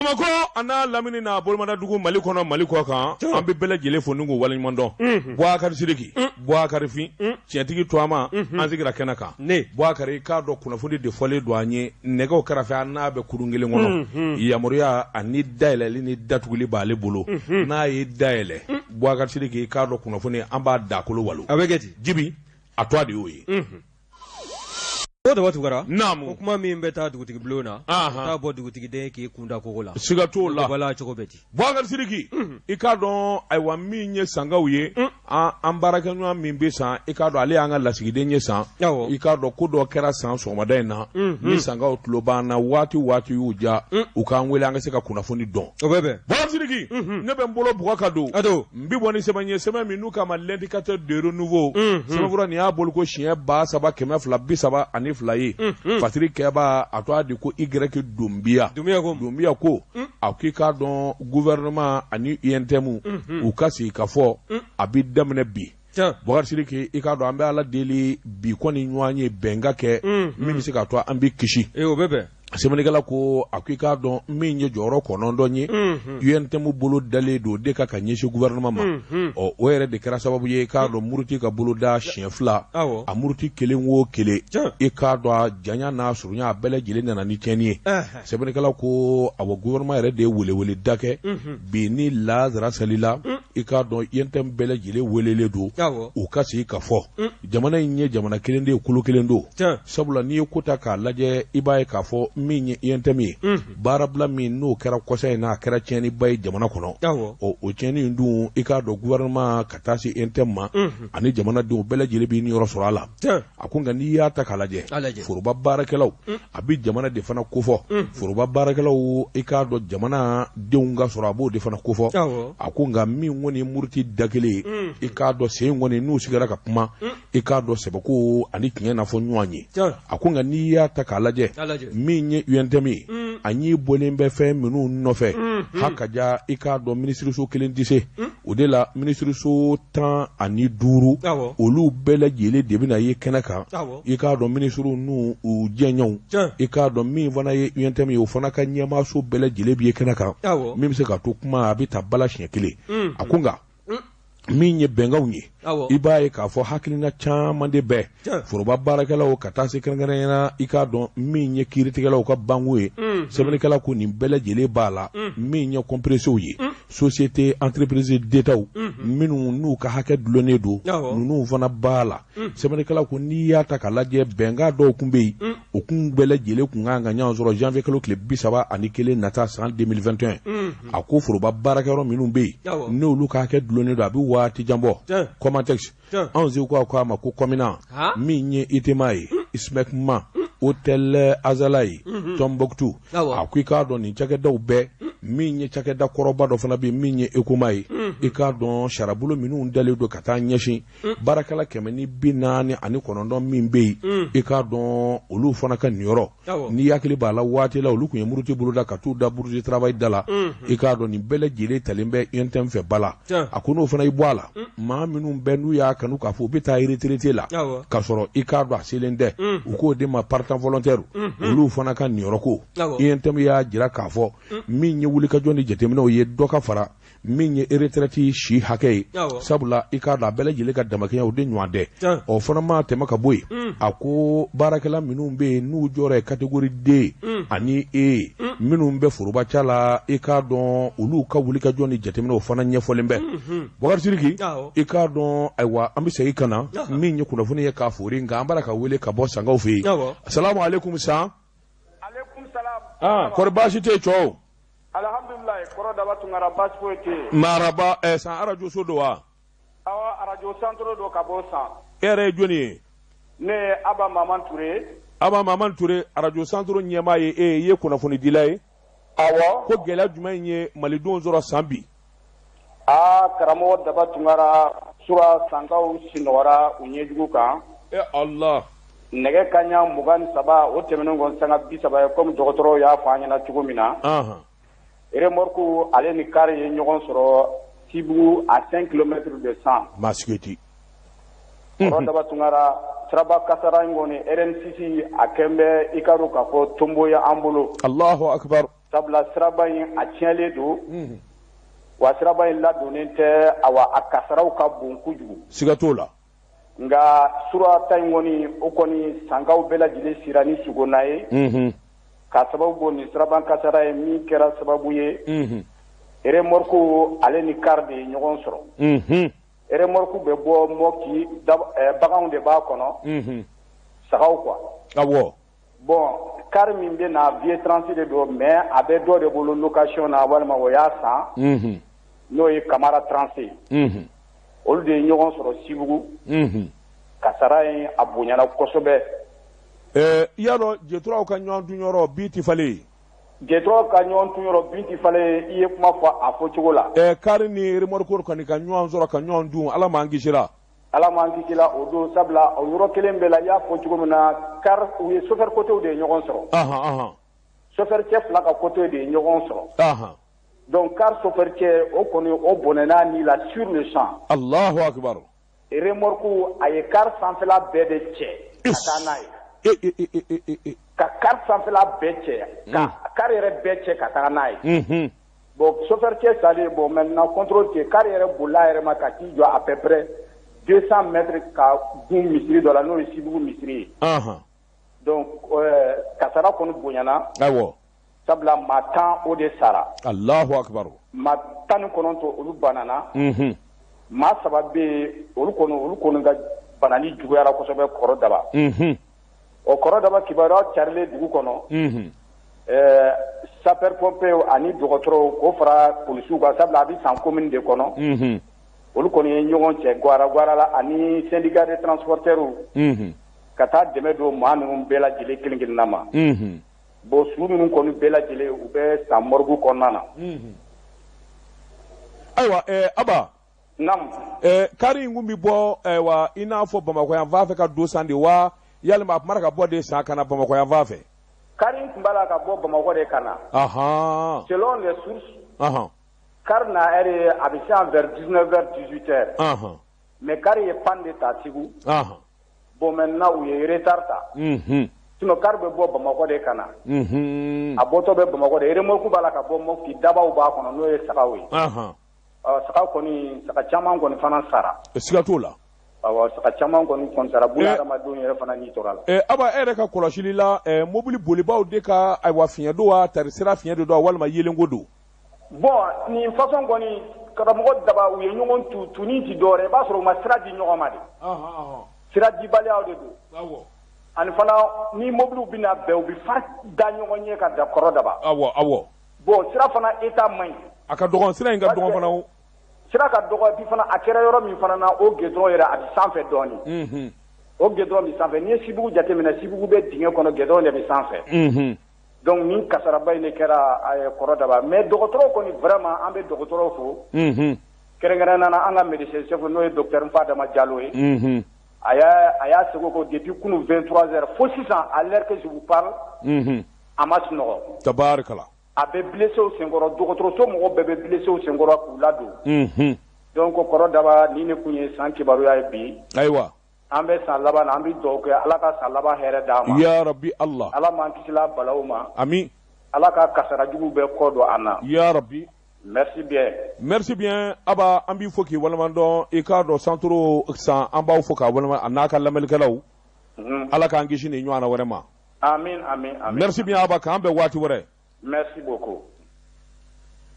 Bamakɔ a n'a lamini n'a bolomadadugu Mali kɔnɔ Mali kɔ kan an bɛ bɛɛ lajɛlen fo ni k'u waleɲuman dɔn Buwakari Sidiki Buwakari Fin tiɲɛtigi Tɔgɔma an sigira kɛnɛ kan Buwakari i k'a dɔn kunnafoni de fɔlen don an ye nɛgɛw kɛrɛfɛ an n'a bɛ kurun kelen kɔnɔ yamaruya ani dayɛlɛli ni datuguli b'ale bolo n'a ye dayɛlɛ Buwakari Sidiki i k'a dɔn kunnafoni an b'a dakolo walo a bɛ kɛ ten Jibi a tɔgɔ de y'o ye Ko Daba Tunkara naamu ko kuma min bɛ taa dugutigi bulon na taa bɔ dugutigi k'i kun da kogo la siga t'o la bala cogo bɛ di Buwakari Sidiki i k'a dɔn ayiwa min ye sankaw ye an baarakɛɲɔgɔn min bɛ san i k'a dɔn ale y'an ka lasigiden ye san i k'a dɔn ko dɔ kɛra san sɔgɔmada in na ni sankaw tulo b'an na waati waati y'u ja u k'an wele an ka se ka kunnafoni dɔn o bɛ bɛn Buwakari Sidiki ne bɛ n bolo bugɔ ka don N bɛ bɔ ni sɛbɛn ye sɛbɛn min n'u k'a ma l'indicateur de renouveau sɛbɛnfura nin y'a bolo ko siɲɛ 3232 ye fasiri kɛbaa a tɔgɔ di ko Y Dunbiya Dunbiya ko a k'i k'a dɔn gouvernement ani UNTM u ka sigi ka fɔ a bɛ daminɛ bi Bubakari Sidiki i k'a dɔn an bɛ Ala deli bi kɔni ɲɔgɔn ye bɛn ka kɛ min bɛ se k'a to an bɛ kisi o bɛ bɛn Sɛbɛnnikɛla ko a ko i k'a dɔn min ye jɔyɔrɔ 9 ye UNTM bolo dalen don de kan ka ɲɛsin gouvernement ma ɔ o yɛrɛ de kɛra sababu ye i k'a dɔn muruti ka boloda siɲɛ fila a muruti kelen o kelen i k'a dɔn a janya n'a surunya a bɛɛ lajɛlen nana ni tiɲɛni ye sɛbɛnnikɛla ko awɔ gouvernement yɛrɛ de ye weleweleda kɛ bi ni lazara selila i k'a dɔn UNTM bɛɛ lajɛlen welelen don u ka sigi ka fɔ jamana in ye jamana kelen de ye kulu kelen don sabula n'i ye ko ta k'a lajɛ i b'a ye k'a fɔ min ye UNTM ye baarabila min n'o kɛra kɔsa in na a kɛra tiɲɛniba ye jamana kɔnɔ ɔ o tiɲɛni in dun i k'a dɔn gouvernement ka taa se UNTM ma ani jamanadenw bɛɛ lajɛlen b'i niyɔrɔ sɔrɔ a la a ko nka n'i y'a ta k'a lajɛ foroba baarakɛlaw a bɛ jamana de fana kofɔ foroba baarakɛlaw i k'a dɔn jamana denw ka sɔrɔ a b'o de fana kofɔ a ko nka min kɔni muruti da kelen ye i k'a dɔn sen kɔni n'u sigira ka kuma i k'a dɔn sɛbɛko ani tiɲɛ na fɔ ɲɔgɔn ye a ko nka n'i y'a ta k'a lajɛ min ye UNTM ye a ɲi bɔlen bɛ fɛn minnu nɔfɛ ha ka ja i k'a dɔn minisiriso kelen tɛ se o de la minisiriso 15 olu bɛɛ lajɛlen de bɛna ye kɛnɛ kan i k'a dɔn minisiriw n'u u jɛɲɔgɔnw i k'a dɔn min fana ye UNTM ye o fana ka ɲɛmaaso bɛɛ lajɛlen bɛ ye kɛnɛ kan min bɛ se ka to kuma a bɛ ta bala siɲɛ kelen a ko nka min ye bɛnkanw ye i b'a ye k'a fɔ hakilina caman de bɛ foroba baarakɛlaw ka taa se kɛrɛnkɛrɛnya na i k'a dɔn min ye kiiritigɛlaw ka banku ye sɛbɛnnikɛla ko nin bɛɛ lajɛlen b'a la min ye kɔnperesew ye société entreprise d'État minnu n'u ka hakɛ dulonnen don ninnu fana b'a la sɛbɛnnikɛla ko n'i y'a ta k'a lajɛ bɛnkan dɔw tun bɛ yen o kun bɛɛ lajɛlen kun kan ka ɲɔgɔn sɔrɔ janvier kalo tile 31 nata san 2021 a ko foroba baarakɛyɔrɔ minnu bɛ yen n'olu ka hakɛ dulonnen don a bɛ waati jan bɔ Comatex anw segukaw k'a ma ko Comina min ye ITEMA ye SMECMA Hôtel Azalaï Tombouctou a ko i k'a dɔn nin cakɛdaw bɛɛ min ye cakɛda kɔrɔba dɔ fana bɛ yen min ye ECOMA ye i k'a dɔn sarabolo minnu dalen don ka taa ɲɛsin baarakɛla 149 min bɛ yen i k'a dɔn olu fana ka niyɔrɔ n'i hakili b'a la waati la olu tun ye muruti boloda ka t'u da bourse du travail da la i k'a dɔn nin bɛɛ lajɛlen talen bɛ UNTM fɛ ba la a ko n'o fana y'i bɔ a la maa minnu bɛ n'u y'a kanu k'a fɔ u bɛ taa retraite la k'a sɔrɔ i k'a dɔn a selen tɛ u k'o de ma partant volontaire olu fana ka niyɔrɔ ko UNTM y'a jira k'a fɔ min ye wulikajɔ ni jateminɛw ye dɔ ka fara min ye retraite si hakɛ ye sabula i k'a dɔn a bɛɛ lajɛlen ka damakɛɲɛ o de ɲɔgɔn tɛ o fana ma tɛmɛ ka bɔ yen a ko baarakɛla minnu bɛ yen n'u jɔyɔrɔ ye catégorie D ani E ye minnu bɛ foroba ca la i k'a dɔn olu ka wulikajɔ ni jateminɛ o fana ɲɛfɔlen bɛ Bubakari Sidiki i k'a dɔn ayiwa an bɛ segin ka na min ye kunnafoni ye k'a foori nka an b'a la ka wele ka bɔ sankaw fɛ yen salamu aleykum san kɔri baasi tɛ yen cɛw Alihamdulilayi kɔrɔ Daba Tunkara baasi foyi tɛ yen. Maraba ɛ San arajoso don wa? Awɔ arajo santoro don ka bɔ San. E yɛrɛ ye jɔni ye? Ne ye Aba Maman Ture ye. Aba Maman Ture arajo santoro ɲɛmaa ye e ye, i ye kunnafonidila ye? Awɔ. Ko gɛlɛya jumɛn ye malidenw sɔrɔ San bi? Aa karamɔgɔ Daba Tunkara sura Sankaw sinɔgɔra u ɲɛjugu kan. E Ala! Nɛgɛ kanɲɛ 23 o tɛmɛnen kɔ sanga 30 ye comme dɔgɔtɔrɔw y'a fɔ an ɲɛna cogo min na, anhan, remorque ale ni car ye ɲɔgɔn sɔrɔ Tibugu à 5 kilomètres de San. Masigeti. Kɔrɔ Daba Tunkara siraba kasara in kɔni RN6 a kɛlen bɛ i ka dɔn k'a fɔ tonbo ye an bolo. Alahu akibaru. Sabula siraba in a tiɲɛlen don, wa siraba in ladonnen tɛ, awa a kasaraw ka bon kojugu. Siga t'o la. Nka sura ta in kɔni, o kɔni sankaw bɛɛ lajɛlen sira ni sugonna ye, ka sababu bɔ nin siraban kasara ye min kɛra sababu ye, remorque ale ni car de ye ɲɔgɔn sɔrɔ. Remorque bɛ bɔ Mopti, baganw de b'a kɔnɔ, sagaw quoi. Awɔ. Bon, car min bɛ na, Vieux Trans de don, mais a bɛ dɔ de bolo location na walima o y'a san, n'o ye Kamara Trans ye. Olu de ye ɲɔgɔn sɔrɔ Sibugu. Kasara in a bonyana kosɛbɛ. I y'a dɔn Jeturaw ka ɲɔgɔn dunyɔrɔ bin tɛ falen yen. Jeturaw ka ɲɔgɔn dunyɔrɔ bin tɛ falen, i ye kuma fɔ a fɔcogo la. Car ni remorque kɔni ka ɲɔgɔn sɔrɔ ka ɲɔgɔn dun, Ala m'an kisira. Ala m'an kisila o don, sabula o yɔrɔ kelen bɛɛ la, i y'a fɔ cogo min na, car u ye chauffeur côté de ye ɲɔgɔn sɔrɔ. Chauffeur cɛ fila ka côté de ye ɲɔgɔn sɔrɔ. Donc car chauffeur cɛ o kɔni o bɔnɛna ni la sur le champ. Allahu akbar. Remorque a ye car sanfɛla bɛɛ de cɛ ka taa n'a ye. Ka car sanfɛla bɛɛ cɛ, ka car yɛrɛ bɛɛ cɛ ka taa n'a ye. Bon, chauffeur cɛ salen, bon, maintenant contrôle cɛ, car yɛrɛ bolila a yɛrɛ ma ka t'i jɔ à peu près 200 mètres ka gun misiri dɔ la, n'o ye Sibugu misiri ye. Donc kasara kɔni bonyana. Sabula maa 10 o de sara. Allahu akbar. Maa 19 olu banana. Maa 3 bɛ yen, olu kɔni ka banani juguyara kosɛbɛ, Kɔrɔ Daba. O Kɔrɔ Daba kibaruya carilen dugu kɔnɔ. Sapeur pompier ani dɔgɔtɔrɔw k'o fara polisiw kan, sabula a bɛ San commune de kɔnɔ. Olu kɔni ye ɲɔgɔn cɛ gwara gwara la ani syndicat de transporteurs ka taa dɛmɛ don maa ninnu bɛɛ lajɛlen kelen kelenna ma. Bon, su ninnu kɔni bɛɛ lajɛlen u bɛ San morgue kɔnɔna na. Ayiwa, Aba. Naamu. Car in kun bɛ bɔ, ayiwa, i n'a fɔ Bamakɔ yan fan fɛ ka don San de wa, yalima a tun b'a ka bɔ de San ka na Bamakɔ yan fan fɛ? Car in tun b'a la ka bɔ Bamakɔ de ka na. Selon les sources. Car na heure a bɛ se yan vers 19 heures, 18 heures. Mais car ye panne de ta Segu. Bon, maintenant u ye retard ta. Sinon car bɛ bɔ Bamakɔ de ka na. A bɔtɔ bɛ Bamakɔ de, remorque b'a la ka bɔ Mopti, dabaw b'a kɔnɔ, n'o ye sagaw ye. Saga kɔni, saga caman kɔni fana sara. Siga t'o la. Awɔ, saga caman kɔni sara, buna hadamadenw yɛrɛ fana ni tora la. Aba, e yɛrɛ ka kɔlɔsili la, mobili bolibaw de ka, ayiwa, fiɲɛ don wa, tari sira fiɲɛ de don wa, walima yelenko don? Bon, nin façon kɔni, karamɔgɔ Daba, u ye ɲɔgɔn tu tuni ti dɔwɛrɛ, i b'a sɔrɔ u ma sira di ɲɔgɔn ma de. Sira dibaliyaw de don. Ani fana ni mobiliw bɛna bɛn, u bɛ fa da ɲɔgɔn ɲɛ ka da Kɔrɔ Daba. Awɔ awɔ. Bon, sira fana état man ɲi. A ka dɔgɔn, sira in ka dɔgɔn fana o. Sira ka dɔgɔ bi fana, a kɛra yɔrɔ min fana na, o goudron yɛrɛ a bɛ sanfɛ dɔɔnin. O goudron bɛ sanfɛ. N'i ye Sibugu jateminɛ, Sibugu bɛ dingɛ kɔnɔ, goudron de bɛ sanfɛ. Donc nin kasaraba in de kɛra Kɔrɔ Daba, mais dɔgɔtɔrɔw kɔni, vraiment an bɛ dɔgɔtɔrɔw fo. Kɛrɛnkɛrɛnnenya la an ka médecin chef, n'o ye docteur Nfadama Jalo ye. A y'a seko ko depuis kunun 23 heures fo sisan, à l'heure que je vous parle, a ma sunɔgɔ. Tabarikala. A bɛ blessé senkɔrɔ, dɔgɔtɔrɔso mɔgɔ bɛɛ bɛ blessé senkɔrɔ k'u ladon. Donc Kɔrɔ Daba, nin de kun ye san kibaruya ye bi. An bɛ san laban na, an bɛ dugawu kɛ, Ala ka san laban hɛrɛ d'an ma. Ya rabi Allah. Ala m'an kisila balaw ma. Ami. Ala ka kasara jugu bɛɛ kɔ don an na. Ya rabi. Merci bien. Merci bien Aba, an b'i fo k'i waleɲuman dɔn. I k'a dɔn Santoro San, an b'aw fo k'a waleɲuman a n'a ka lamɛnnikɛlaw. Ala k'an kisi nin ɲɔgɔnna wɛrɛ ma. Amin, amin, amin. Merci bien Aba, k'an bɛn waati wɛrɛ. Merci beaucoup.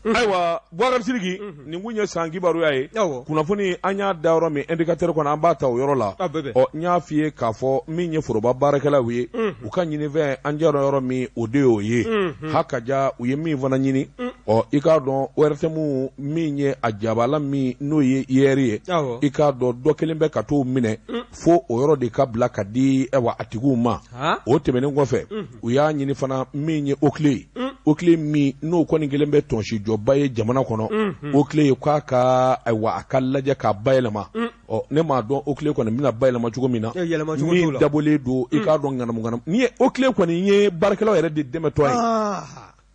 Ayiwa, Bubakari Sidiki, nin kun ye san kibaruya ye. Kunnafoni an y'a da yɔrɔ min indicateur kɔnɔ, an b'a ta o yɔrɔ la. Ɔ, n y'a f'i ye k'a fɔ min ye foroba baarakɛlaw ye, u ka ɲinifɛn an jɛra yɔrɔ min, o de y'o ye. Ha ka ja, u ye min fana ɲini, ɔ, i k'a dɔn ORTM min ye a jabala min n'o ye IR ye, i k'a dɔn dɔ kelen bɛ ka t'o minɛ fo o yɔrɔ de ka bila ka di, ayiwa, a tigiw ma. O tɛmɛnen kɔfɛ, u y'a ɲini fana min ye OCLEI ye, OCLEI min n'o kɔni kelen bɛ tɔnsijɔba ye jamana kɔnɔ, OCLEI ye k'a ka, ayiwa, a ka lajɛ k'a bayɛlɛma. Ɔ, ne m'a dɔn OCLEI kɔni bɛna bayɛlɛma cogo min na, min dabɔlen don, i k'a dɔn ŋanamu ŋanamu ni ye OCLEI kɔni ye baarakɛlaw yɛrɛ de dɛmɛtɔ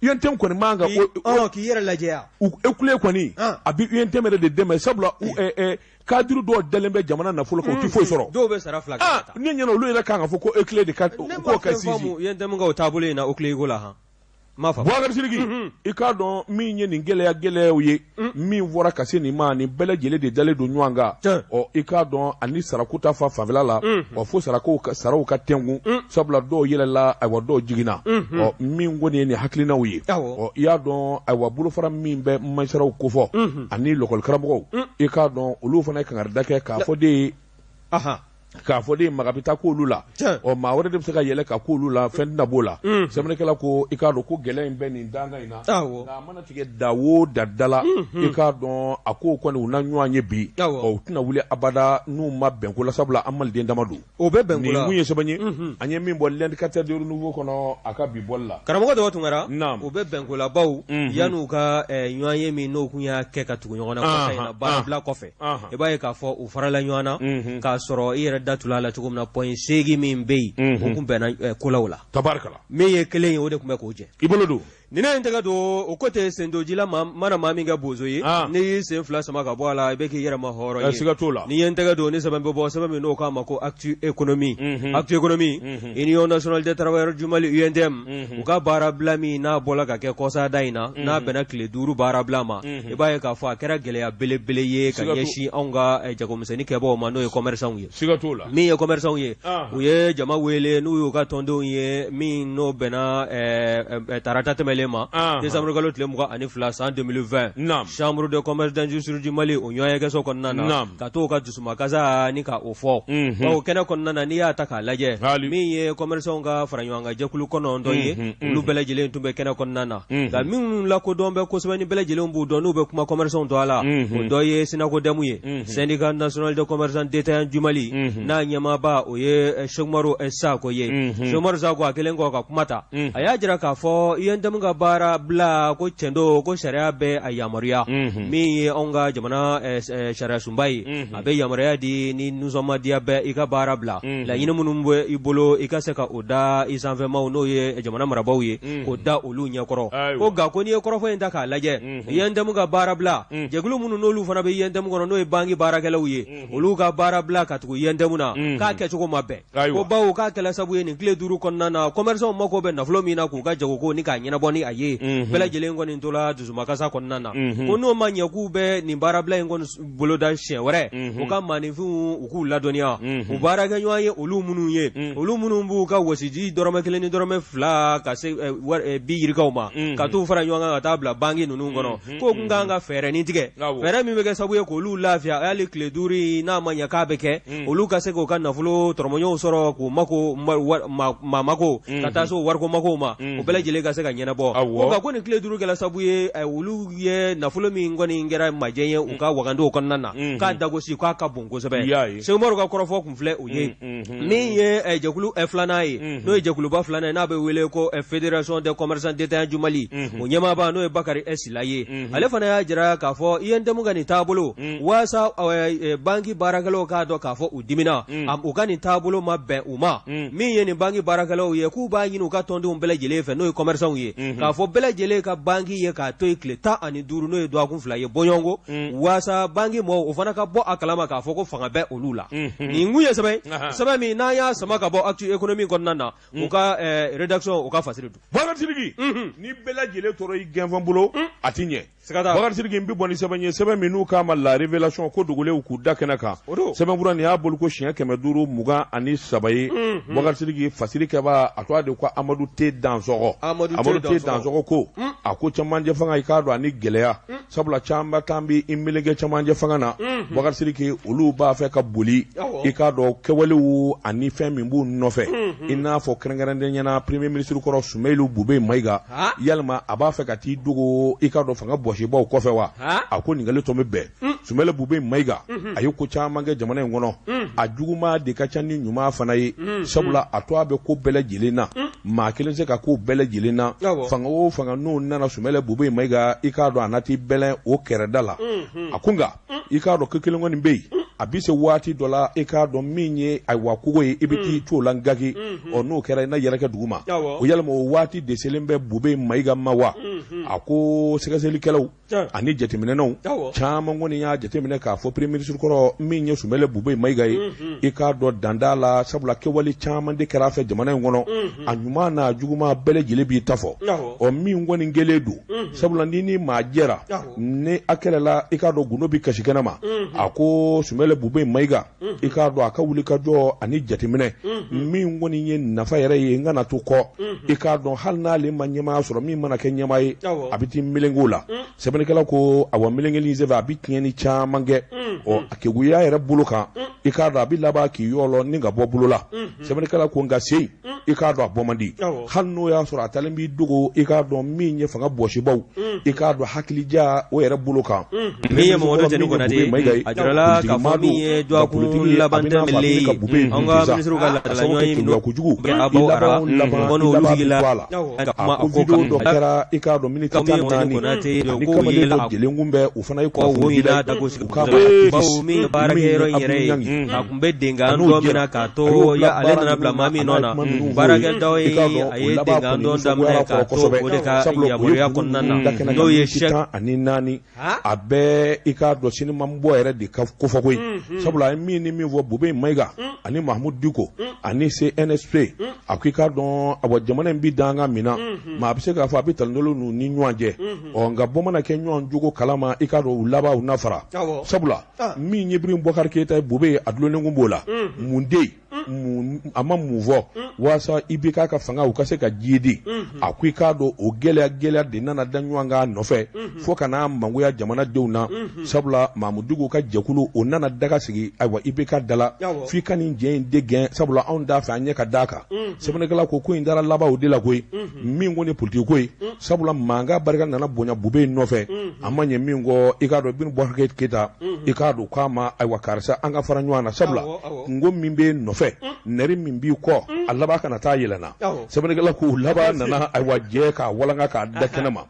ye. UNTM kɔni man kan ka k'i yɛrɛ lajɛ. OCLEI kɔni a bɛ UNTM yɛrɛ de dɛmɛ, sabula cadre dɔw dalen bɛ jamana nafolo kan, u tɛ foyi sɔrɔ. Dɔw bɛ sara fila kɛ. Ah, ne ɲɛna olu yɛrɛ kan ka fɔ ko OCLEI de ka k'o ka sinsin. Ne ma fɛn faamu UNTM ka o taabolo in na OCLEI ko la han. Bubakari Sidiki, i k'a dɔn min ye nin gɛlɛya gɛlɛyaw ye min fɔra ka se nin ma, nin bɛɛ lajɛlen de dalen don ɲɔgɔn kan. Ɔ, i k'a dɔn ani sarako ta fa fanfɛla la, ɔ, fo sarako saraw ka tɛnkun, sabula dɔw yɛlɛla, ayiwa, dɔw jiginna. Ɔ, min kɔni ye nin hakilinaw ye, ɔ, i y'a dɔn, ayiwa, bolofara min bɛ masiraw kofɔ ani lɔkɔlikaramɔgɔw, i k'a dɔn olu fana ye kangarida kɛ k'a fɔ de ye k'a fɔ de maga bɛ taa k'olu la, ɔ, maa wɛrɛ de bɛ se ka yɛlɛ ka k'olu la, fɛn tɛna b'o la. Sɛbɛnnikɛla ko i k'a dɔn ko gɛlɛya in bɛ nin dankan in na, nka a mana tigɛ da o da da la, i k'a dɔn a ko kɔni u na ɲɔgɔn ye bi, ɔ, u tɛna wuli abada n'u ma bɛn ko la, sabula an maliden dama don. O bɛ bɛn ko la. Nin kun ye sɛbɛn ye an ye min bɔ L'Indicateur du Renouveau kɔnɔ a ka bi bɔli la. Karamɔgɔ Daba Tunkara, o bɛ bɛn ko la bawo yan'u ka ɲɔgɔn ye min n'o kun y'a kɛ ka tugu ɲɔgɔn na kɔsa in na baarabila kɔfɛ, i b'a ye k'a fɔ u farala ɲɔgɔn na k'a sɔrɔ i yɛrɛ da tula a la cogo min na, point 8 min bɛ yen, o kun bɛnna kolaw la. Tabarikala. Min ye kelen ye, o de tun bɛ k'o jɛ. I bolo don. Ni ne ye n tɛgɛ don o ko tɛ sen don ji la, mana maa min kɛ bozo ye, n'i y'i sen fila sama ka bɔ a la, i bɛ k'i yɛrɛ ma hɔrɔn ye. Siga t'o la. N'i ye n tɛgɛ don ni sɛbɛn bɛ bɔ, sɛbɛn min n'o k'a ma ko Actu Économie. Actu Économie, Union nationale des travailleurs du Mali, UNTM, u ka baarabila min n'a bɔla ka kɛ kɔsada in na, n'a bɛnna tile 5 baarabila ma, i b'a ye k'a fɔ a kɛra gɛlɛya belebele ye ka ɲɛsin anw ka jagomisɛnnin kɛbaaw ma, n'o ye commerçants ye. Siga t'o la. Min ye commerçants ye, u ye jama wele n'u y'u ka tɔndenw ye, min n'o bɛnna tarata tɛmɛlen ma, décembre kalo tile 22 san 2020, chambre de commerce d'industrie du Mali, o ɲɔgɔnyekɛso kɔnɔna na, ka t'o ka dusumakasa ni ka o fɔ. O kɛnɛ kɔnɔna na, n'i y'a ta k'a lajɛ, min ye commerçants ka fara ɲɔgɔn kan jɛkulu 9 ye, olu bɛɛ lajɛlen tun bɛ kɛnɛ kɔnɔna na. Nka minnu lakodɔn bɛ kosɛbɛ ni bɛɛ lajɛlen b'u dɔn n'u bɛ kuma commerçants tɔgɔ la, o dɔ ye SYNACODEM ye, syndicat national de commerçants détaillants du Mali, n'a ɲɛmaaba o ye Sekumaru Sako ye. Sekumaru Sako, a kɛlen kɔ ka kuma ta, a y'a jira k'a fɔ UNTM ka baara bila ko cɛn don, ko sariya bɛ a yamaruya. Min ye anw ka jamana sariya sunba ye, a bɛ yamaruya di ni nisɔnmadiya bɛ i ka baara bila, laɲini minnu bɛ i bolo, i ka se ka o da i sanfɛmaw, n'o ye jamana marabaaw ye, k'o da olu ɲɛkɔrɔ. Ko nka ko n'i ye kɔrɔfɔ in ta k'a lajɛ, UNTM ka baara bila, jɛkulu minnu n'olu fana bɛ UNTM kɔnɔ, n'o ye banki baarakɛlaw ye, olu ka baara bila ka tugu UNTM na, k'a kɛcogo ma bɛn. Ko bawo k'a kɛla sabu ye nin tile 5 kɔnɔna na, commerçants mako bɛ nafolo min na k'u ka jagoko ni k'a ɲɛnabɔ ni a ye, bɛɛ lajɛlen kɔni tola dusumakasa kɔnɔna na. Ko n'o ma ɲɛ k'u bɛ nin baarabila in kɔni boloda siɲɛ wɛrɛ, u ka maaninfinw u k'u ladɔnniya, u baarakɛɲɔgɔn ye olu minnu ye, olu minnu b'u ka wɔsiji dɔrɔmɛ 1 ni dɔrɔmɛ 2 ka se bi yirikaw ma, ka t'u fara ɲɔgɔn kan ka taa bila banki ninnu kɔnɔ, k'o kun kan ka fɛɛrɛ nin tigɛ, fɛɛrɛ min bɛ kɛ sababu ye k'olu lafiya hali tile 5 in n'a ma ɲɛ k'a bɛ kɛ, olu ka se k'u ka nafolo tɔrɔmɔɲɔgɔnw sɔrɔ k'u mako maa mako ka taa se o wariko makow ma, o bɛɛ lajɛlen ka se ka ɲɛnabɔ. Ko nka ko nin tile 5 kɛla sababu ye olu ye nafolo min kɔni kɛra majɛ ye u ka wagandew kɔnɔna na, k'a dagosi k'a ka bon kosɛbɛ. Sekumaru ka kɔrɔfɔ kun filɛ o ye. Min ye jɛkulu filanan ye, n'o ye jɛkuluba filanan ye, n'a bɛ wele ko Fédération des commerçants détaillants du Mali, o ɲɛmaaba n'o ye Bakari Sila ye, ale fana y'a jira k'a fɔ UNTM ka nin taabolo, waasa banki baarakɛlaw k'a dɔn k'a fɔ u dimina, u ka nin taabolo ma bɛn u ma. Min ye nin banki baarakɛlaw ye, k'u b'a ɲini u ka tɔndenw bɛɛ lajɛlen fɛ, n'o ye commerçants ye, k'a fɔ bɛɛ lajɛlen ka banki ye k'a to yen tile 15, n'o ye dɔgɔkun 2 ye bɔɲɔgɔnko, waasa banki mɔgɔw o fana ka bɔ a kalama k'a fɔ ko fanga bɛ olu la. Nin kun ye sɛbɛn sɛbɛn min n'an y'a sama ka bɔ Actu Économie kɔnɔna na, u ka rédaction u ka fasiri don. Bakari Sidiki, ni bɛɛ lajɛlen tora i gɛnfɛn bolo, a ti ɲɛ. Bakari Sidiki, n bɛ bɔ ni sɛbɛn ye, sɛbɛn min n'u k'a ma La Révélation, ko dogolenw k'u da kɛnɛ kan. Sɛbɛnfura nin y'a bolo ko siɲɛ 523 ye. Bakari Sidiki, fasiri kɛbaa a tɔgɔ de ko Amadu T Dansɔgɔ. Amadu T Dansɔgɔ ko a ko cɛmancɛ fanga, i k'a dɔn ani gɛlɛya, sabula caman tan bɛ i meleke cɛmancɛ fanga na. Bakari Sidiki, olu b'a fɛ ka boli, i k'a dɔn kɛwalew ani fɛn min b'u nɔfɛ, i n'a fɔ kɛrɛnkɛrɛnnenya la premier ministre kɔrɔ Sumeyilu Bubɛyi Mayiga, yalima a b'a fɛ ka t'i dogo, i k'a dɔn fanga bɔsibaw kɔfɛ wa? A ko ɲininkali tɔ bɛ bɛn. Sumeyilu Bubɛyi Mayiga, a ye ko caman kɛ jamana in kɔnɔ, a juguman de ka ca ni ɲuman fana ye, sabula a to a bɛ ko bɛɛ lajɛlen na, maa kelen se ka ko bɛɛ lajɛlen na. Fanga o fanga n'o nana Sumayila Bubɛyi Mayiga, i k'a dɔn a na t'i bɛlɛn o kɛrɛda la. A ko nka i k'a dɔn ko kelen kɔni bɛ yen, a bɛ se waati dɔ la, i k'a dɔn min ye ayiwa kogo ye, i bɛ t'i t'o la gaki, ɔ, n'o kɛra i na yɛrɛkɛ dugu ma. O yalima o waati de selen bɛ Bubɛyi Mayiga ma wa? A ko sɛgɛsɛgɛlikɛlaw ani jateminɛnaw caman kɔni y'a jateminɛ k'a fɔ premier ministre kɔrɔ min ye Sumɛlɛ Bubɛyi Mayiga ye, i k'a dɔn dan t'a la, sabula kɛwale caman de kɛra a fɛ jamana in kɔnɔ, a ɲuman n'a juguman bɛɛ lajɛlen b'i ta fɔ. Ɔ min kɔni kɛlen don, sabula ni ni maa jɛra, ni a kɛlɛla, i k'a dɔn gundo bɛ kasi kɛnɛ ma. A ko Sumɛlɛ Bubɛyi Mayiga, i k'a dɔn a ka wuli ka jɔ ani jateminɛ min kɔni ye nafa yɛrɛ ye, n kana to kɔ. I k'a dɔn hali n'ale ma ɲɛmaaya sɔrɔ, min mana kɛ ɲɛmaa ye, a bɛ t'i meleke o la. Sɛbɛnnikɛla ko awa, melekeli senfɛ a bɛ tiɲɛni caman kɛ. Ɔ a keguya yɛrɛ bolo kan, i k'a dɔn a bɛ laban k'i yɔlɔ ni ka bɔ bolo la. Sɛbɛnnikɛla ko nka sen, i k'a dɔn a bɔ man di, hali n'o y'a sɔrɔ a taalen b'i dogo, i k'a dɔn min ye fanga bɔsibaw, i k'a dɔn hakilija o yɛrɛ bolo kan. Min ye Mamadu Cɛni Konate ye, a jirala k'a fɔ min ye dɔgɔkun laban tɛmɛnen, an ka minisiriw ka laadala ɲɔgɔnye min kojugu laban olu sigila ka kuma a ko kan. Dɔ kɛra, i k'a dɔn miniti 14 ani kamalen dɔ jelen kunbɛn, o fana ye kunnafoni dila u k'a ma, bawo min ye baarakɛyɔrɔ in yɛrɛ ye, a tun bɛ denkan dɔ min na k'a to ale nana bila maa min nɔ na baarakɛdaw ye, a ye denkan dɔ daminɛ k'a to o de ka yamaruya kɔnɔna na, n'o ye sɛ 14. A bɛɛ, i k'a dɔn sinima bɔ yɛrɛ de ka kofɔ koyi, sabula a ye min ni min fɔ Bubɛyi Mayiga ani Mahamudu Diko ani CNSP, a ko i k'a dɔn awa, jamana in bɛ danga min na, maa bɛ se k'a fɔ a bɛ talondolo n'u ni ɲɔgɔn cɛ. Ɔ nka bɔ mana kɛ ɲɔgɔn jogo kalama, i k'a dɔn u laban u na fara, sabula min ye Ibrahim Bubakari Keyita ye, Bubɛyi a dulonnen kun b'o la. Mun de yen a ma mun fɔ walasa IBK ka fanga u ka se ka ji di? A ko i k'a dɔn o gɛlɛya gɛlɛya de nana da ɲɔgɔn kan nɔfɛ fo ka n'a mangoya jamanadenw na, sabula Mahamudu Diko ka jɛkulu o nana daga sigi ayiwa IBK da la, f'i ka nin jɛ in de gɛn, sabula anw t'a fɛ an ɲɛ ka d'a kan. Sɛbɛnnikɛla ko in taara laban o de la koyi, min kɔni politiki ko ye, sabula mankan barika nana bonya Bubɛyi nɔfɛ. A ma ɲɛ min kɔ, i k'a dɔn Ibrahim Bubakari Keyita, i k'a dɔn k'a ma ayiwa karisa, an ka fara ɲɔgɔn na, sabula kunko min b'e nɔfɛ, nɛri min b'i kɔ, a laban kana taa yɛlɛnna. Sɛbɛnnikɛla ko laban nana ayiwa jɛ k'a walanka k'a da kɛnɛ ma.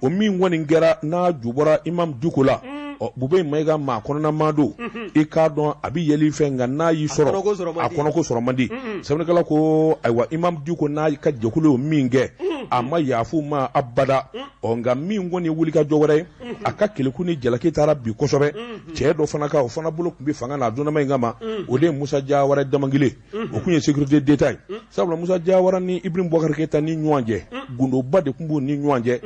O min kɔni kɛra n'a ju bɔra Imam Diko la, ɔ Bubɛyi Mayiga maa kɔnɔna maa don, i k'a dɔn a bɛ yɛlɛ i fɛ, nka n'a y'i sɔrɔ a kɔnɔko sɔrɔ man di. Sɛbɛnnikɛla ko ayiwa Imam Diko n'a ka jɛkulu ye min kɛ, a ma yafa u ma abada. Ɔ nka min kɔni ye wulikajɔ wɛrɛ ye, a ka keleku ni jalaki taara bi kosɛbɛ cɛ dɔ fana kan, o fana bolo tun bɛ fanga na a donnama in kama, o de ye Musa Jawara Damangile, o tun ye sécurité d'État ye, sabula Musa Jawara ni Ibrahim Bubakari Keyita ni ɲɔgɔn cɛ, gundoba de tun b'u ni ɲɔgɔn cɛ.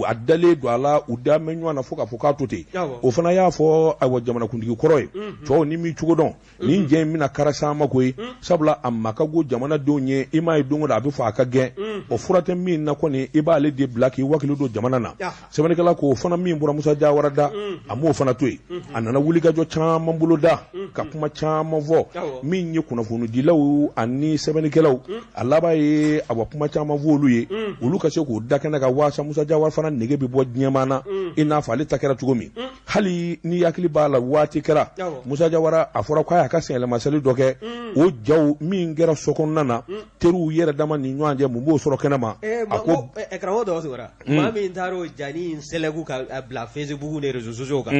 A dalen don a la, u da bɛ ɲɔgɔn na fo k'a fɔ k'a to ten. O fana y'a fɔ ayiwa jamanakuntigi kɔrɔ ye, cɛw ni m'i cogo dɔn, nin jɛ in bɛna karasa ma koyi, sabula a ma ka go jamanadenw ye. I m'a ye don o don a bɛ fɔ a ka gɛn, o fura tɛ min na kɔni, i b'ale de bila k'i wakili don jamana na. Sɛbɛnnikɛla ko o fana min bɔra Musa Jawara da, a m'o fana to yen. A nana wulikajɔ caman boloda ka kuma caman fɔ min ye kunnafonidilaw ani sɛbɛnnikɛlaw. A laban ye awa kuma caman fɔ olu ye, olu ka se k'o da kɛnɛ kan waasa Musa Jawara fana nege bɛ bɔ diɲɛmaa na, i n'a fɔ ale ta kɛra cogo min. Hali ni hakili b'a la, waati kɛra Musa Jawara a fɔra k'a y'a ka sanyɛlɛmasali dɔ kɛ, o jaw min kɛra so kɔnɔna na, teriw yɛrɛ dama ni ɲɔgɔn cɛ, mun b'o sɔrɔ kɛnɛ ma? A ko karamɔgɔ dɔ sɔrɔ maa min taara o jani in sɛlɛku ka bila Facebook ni réseaux sociaux kan,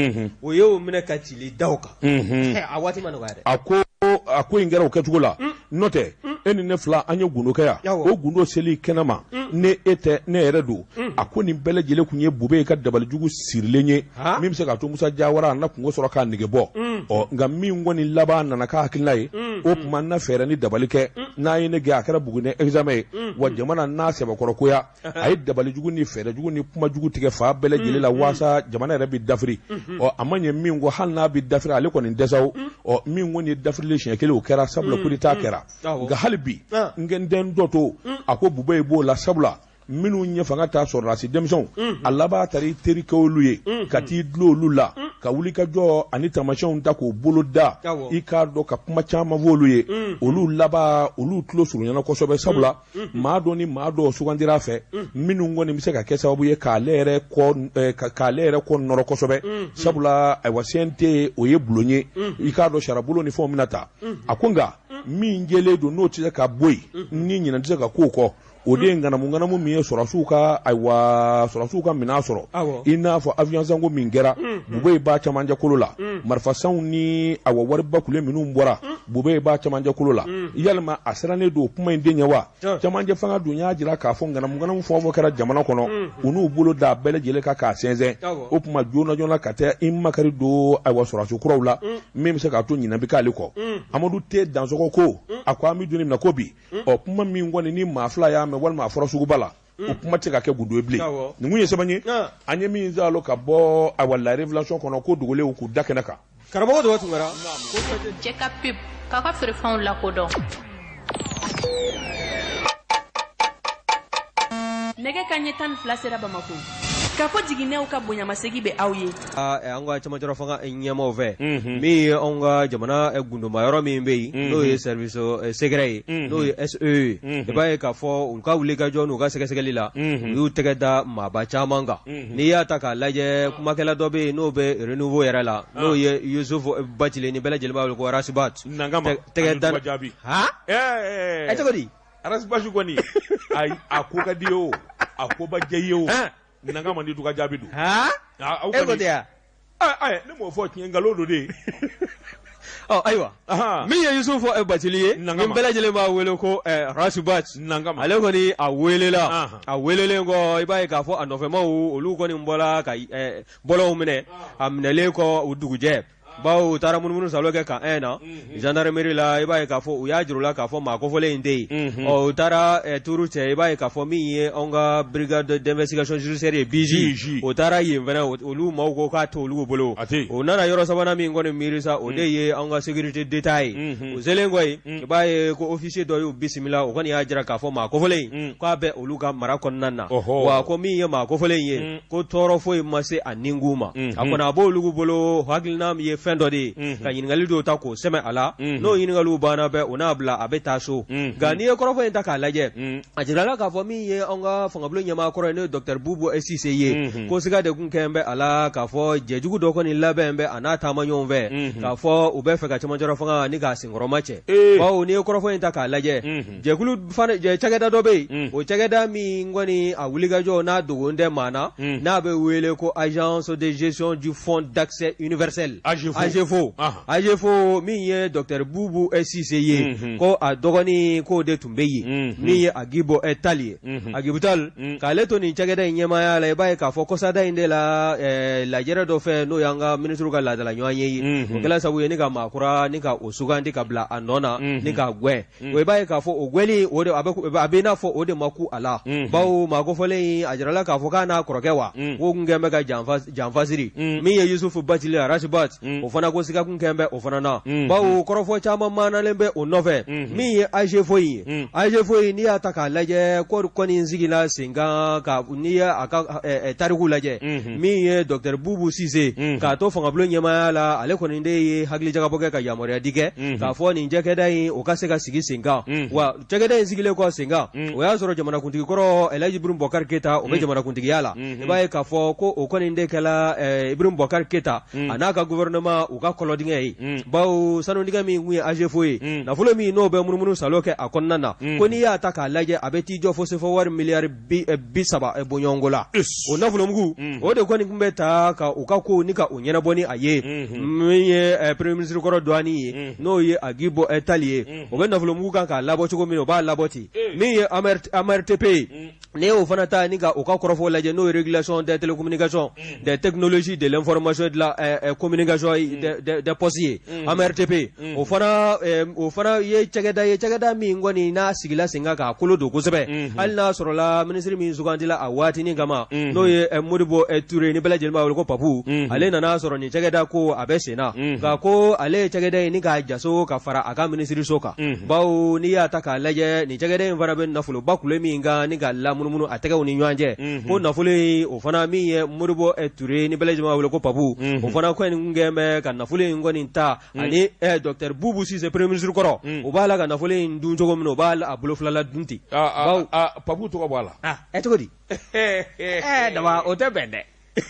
o y'o minɛ ka cili da o kan. A waati ma nɔgɔya dɛ. A ko a ko in kɛra o kɛcogo la, n'o tɛ e ni ne fila an ye gundo kɛ yan, o gundo seli kɛnɛ ma, ne e tɛ ne yɛrɛ don. A ko nin bɛɛ lajɛlen tun ye Bubɛyi ka dabalijugu sirilen ye min bɛ se k'a to Musa Jawara a na kunko sɔrɔ k'a nege bɔ. Ɔ nka min kɔni laban nana k'a hakilina ye, o tuma na fɛɛrɛ ni dabali kɛ n'a ye ne gɛn, a kɛra Buguni examen ye wa jamana n'a sɛbɛkɔrɔkoya. A ye dabalijugu ni fɛɛrɛjugu ni kumajugu tigɛ fan bɛɛ lajɛlen la waasa jamana yɛrɛ bɛ dafiri. Ɔ a ma ɲɛ min kɔ, hali n'a bɛ dafiri, ale kɔni dɛsɛ. Ɔ min kɔni ye dafirili siɲɛ kelen, o kɛra sabula coup d'état kɛra. Nka hali bi n kɛ n den dɔ to, a ko Bubɛyi b'o la, sabula minnu ye fanga ta sɔrɔdasi denmisɛnw, a laban taara i teri kɛ olu ye ka t'i dulon olu la ka wuli ka jɔ ani taamasiyɛnw ta k'o bolo da, i k'a dɔn ka kuma caman fɔ olu ye. Olu laban olu tulo surunyana kosɛbɛ, sabula maa dɔ ni maa dɔ sugandira a fɛ minnu kɔni bɛ se ka kɛ sababu ye k'ale yɛrɛ k'ale yɛrɛ kɔ nɔrɔ kosɛbɛ, sabula ayiwa CNT o ye bulon ye, i k'a dɔn sariyabulon ni fɛnw bɛna ta. A ko nka min jɛlen don n'o tɛ se ka bɔ yen ni ɲinɛ tɛ se ka k'o kɔ, o de ye ŋanamu ŋanamu min ye sɔrɔdasiw ka ayiwa sɔrɔdasiw ka minɛn sɔrɔ, i n'a fɔ avion sanko min kɛra, Bubɛyi b'a camancɛ kolo la, marifasanw ni awa wariba kule minnu bɔra. Bube b'a camancɛ kolo la yalima a sirannen don kuma in den ɲɛ wa camancɛ fanga dun y'a jira k'a fɔ ŋanamuŋanamu fɛn o fɛn kɛra jamana kɔnɔ u n'u bolo da bɛɛ lajɛlen kan k'a sɛnsɛn o tuma joona joona ka taa i makari don ayiwa sɔrɔdasi kuraw la min bɛ se k'a to ɲinɛ bɛ k'ale kɔ Amadu T Dansɔgɔ ko a ko an bɛ don min na ko bi ɔ kuma min kɔni ni maa fila y'a mɛn walima a fɔra suguba la o kuma tɛ ka kɛ gundo ye bilen nin kun ye sɛbɛn ye an ye min zalo ka bɔ ayiwa La Révélation kɔnɔ ko dogolenw k'u da kɛnɛ kan karamɔgɔ dɔ Tunkara cɛ ka pub k'a ka feerefɛnw lakodɔn nɛgɛ kanɲɛ 12 sera Bamakɔ kafo jiginɛw ka bonyamasegin bɛ aw ye an ka camancɛrɔ fanga ɲɛmaaw fɛ min ye anw ka jamana gundoma yɔrɔ min bɛ yen n'o ye service secret ye n'o ye SE ye i b'a ye k'a fɔ u ka wulikajɔ n'u ka sɛgɛsɛgɛli la u y'u tɛgɛ da maaba caman kan n'i y'a ta k'a lajɛ kumakɛla dɔ bɛ yen n'o bɛ Renouveau yɛrɛ la n'o ye Yusuf Bacili ni bɛɛ lajɛlen b'a wele ko Ras Bath tɛgɛ da jaabi ɛ cogo di Ras Bath kɔni ayi a ko ka di ye o a ko ba jɛ ye o Nangama ni duga jaabi don e ko tɛ ne m'o fɔ tiɲɛ nkalon don de ɔ ayiwa min ye Yusufu Bacili ye ni bɛɛ lajɛlen b'a wele ko Ras Bath ale kɔni a welela a welelen kɔ i b'a ye k'a fɔ a nɔfɛmaw olu kɔni bɔra ka bɔlɔw minɛ a minɛlen kɔ o dugujɛ bawo u taara munumunu salo kɛ camp 1 na gendarmerie la i b'a ye k'a fɔ u y'a jira u la k'a fɔ maa kofɔlen in tɛ yen ɔ u taara turu cɛ i b'a ye k'a fɔ min ye anw ka brigade d'investigation judiciaire ye BIJ o taara yen fana olu maaw ko k'a t'olu bolo u nana yɔrɔ sabanan min kɔni miiri sa o de ye anw ka sécurité d'État ye u selen kɔ yen i b'a ye ko officier dɔ y'u bisimila o kɔni y'a jira k'a fɔ maa kofɔlen in k'a bɛ olu ka mara kɔnɔna na wa ko min ye maa kofɔlen in ye ko tɔɔrɔ foyi ma se a ninkun ma a kɔni a b'olu bolo hakilina ye fɛn dɔ de ye ka ɲininkali dɔw ta k'o sɛmɛ a la n'o ɲininkaliw banna bɛɛ o n'a bila a bɛ taa so nka n'i ye kɔrɔfɔ in ta k'a lajɛ a jirala k'a fɔ min ye an ka fangabulon ɲɛmaa kɔrɔ ye n'o ye docteur Bubu Sise ye ko siga de kun kɛn bɛ a la k'a fɔ jɛjugu dɔ kɔni labɛn bɛ a n'a taamaɲɔgɔnw fɛ k'a fɔ u bɛ fɛ ka cɛmancɛrɔ fanga ni k'a senkɔrɔma cɛ bawo n'i ye kɔrɔfɔ in ta k'a lajɛ jɛkulu fana cakɛda dɔ bɛ yen o cakɛda min kɔni a wulikajɔ n'a dogon tɛ maa na n'a bɛ wele ko agence de gestion du fonds d'accès universel AGEFAU AGEFAU min ye docteur Bubu Sise ye ko a dɔgɔnin k'o de tun bɛ yen min ye Agibu Tali ye Agibu Tali k'ale to nin cakɛda in ɲɛmaaya la i b'a ye k'a fɔ kɔsada in de la lajɛrɛ dɔ fɛ n'o y'an ka minisiriw ka laadala ɲɔgɔnye ye o kɛla sabu ye ni ka maa kura ni ka o sugandi ka bila a nɔ na ni k'a gɛn o i b'a ye k'a fɔ o gɛnni o de a bɛ i n'a fɔ o de ma ku a la bawo maa kofɔlen in a jirala k'a fɔ k'a n'a kɔrɔkɛ wa k'o kun kɛn bɛ ka janfa siri min ye Yusufu Bacili Ras Bath o fana ko siga kun kɛn bɛ o fana na bawo kɔrɔfɔ caman maanalen bɛ o nɔfɛ min ye AGEFAU in ye AGEFAU in n'i y'a ta k'a lajɛ ko kɔni sigila sen kan ka n'i ye a ka tariku lajɛ min ye docteur Bubu Sise k'a to fangabulon ɲɛmaaya la ale kɔni de ye hakilijagabɔ kɛ ka yamaruya di kɛ k'a fɔ nin cakɛda in o ka se ka sigi sen kan wa cakɛda in sigilen kɔ sen kan o y'a sɔrɔ jamanakuntigi kɔrɔ Elhaji Ibrahim Boubacar Keita o bɛ jamanakuntigiya la i b'a ye k'a fɔ ko o kɔni de kɛla Ibrahim Boubacar Keita a n'a ka gouvernement u ka kɔlɔdingɛ ye bawo sanudingɛ min tun ye AGEFAU ye nafolo min n'o bɛ munumunu salo kɛ a kɔnɔna na ko n'i y'a ta k'a lajɛ a bɛ t'i jɔ fo sefa wari miliyari 30 bɔɲɔgɔnko la o nafolomugu o de kɔni tun bɛ ta ka u ka kow ni ka u ɲɛnabɔ ni a ye min ye premier ministre kɔrɔ dɔgɔnin ye n'o ye Agibu Tali ye o bɛ nafolomugu kan k'a labɔ cogo min o b'a labɔ ten min ye AMRTP ye n'i y'o fana ta ni ka u ka kɔrɔfɔ lajɛ n'o ye régulation des télécommunications des technologies de l'information et de la communication des postes ye AMRTP o fana o fana ye cakɛda ye cakɛda min kɔni n'a sigila sen kan k'a kolo don kosɛbɛ hali n'a sɔrɔla minisiri min sugandila a waatinin kama n'o ye Modibo Ture ni bɛɛ lajɛlen b'a wele ko Papu ale nana sɔrɔ nin cakɛda ko a bɛ sen na nka ko ale ye cakɛda in ni k'a jaso ka fara a ka minisiriso kan bawo n'i y'a ta k'a lajɛ nin cakɛda in fana bɛ nafoloba kule min kan ni ka lamunumunu a tɛgɛw ni ɲɔgɔn cɛ ko nafolo in o fana min ye Modibo Ture ni bɛɛ lajɛlen b'a wele ko Papu o fana kɔni tun kɛlen bɛ ka nafolo in kɔni ta ani docteur Bubu Sise premier ministre kɔrɔ u b'a la ka nafolo in dun cogo min na u b'a a bolo fila la dun ten Papu tɔgɔ b'a la ɛ cogo di daba o tɛ bɛn dɛ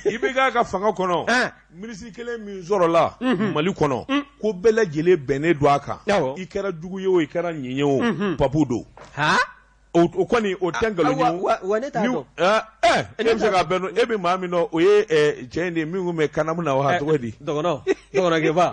IBK ka fanga kɔnɔ minisiri kelen min sɔrɔla Mali kɔnɔ ko bɛɛ lajɛlen bɛnnen don a kan i kɛra jugu ye o i kɛra ɲin ye o Papu don o kɔni o tɛ nkalon ye wa ne t'a dɔn e bɛ se k'a bɛn e bɛ maa min dɔn o ye cɛ in de ye min tun bɛ kanamu na wa a tɔgɔ di dɔgɔnɔ dɔgɔnɔkɛba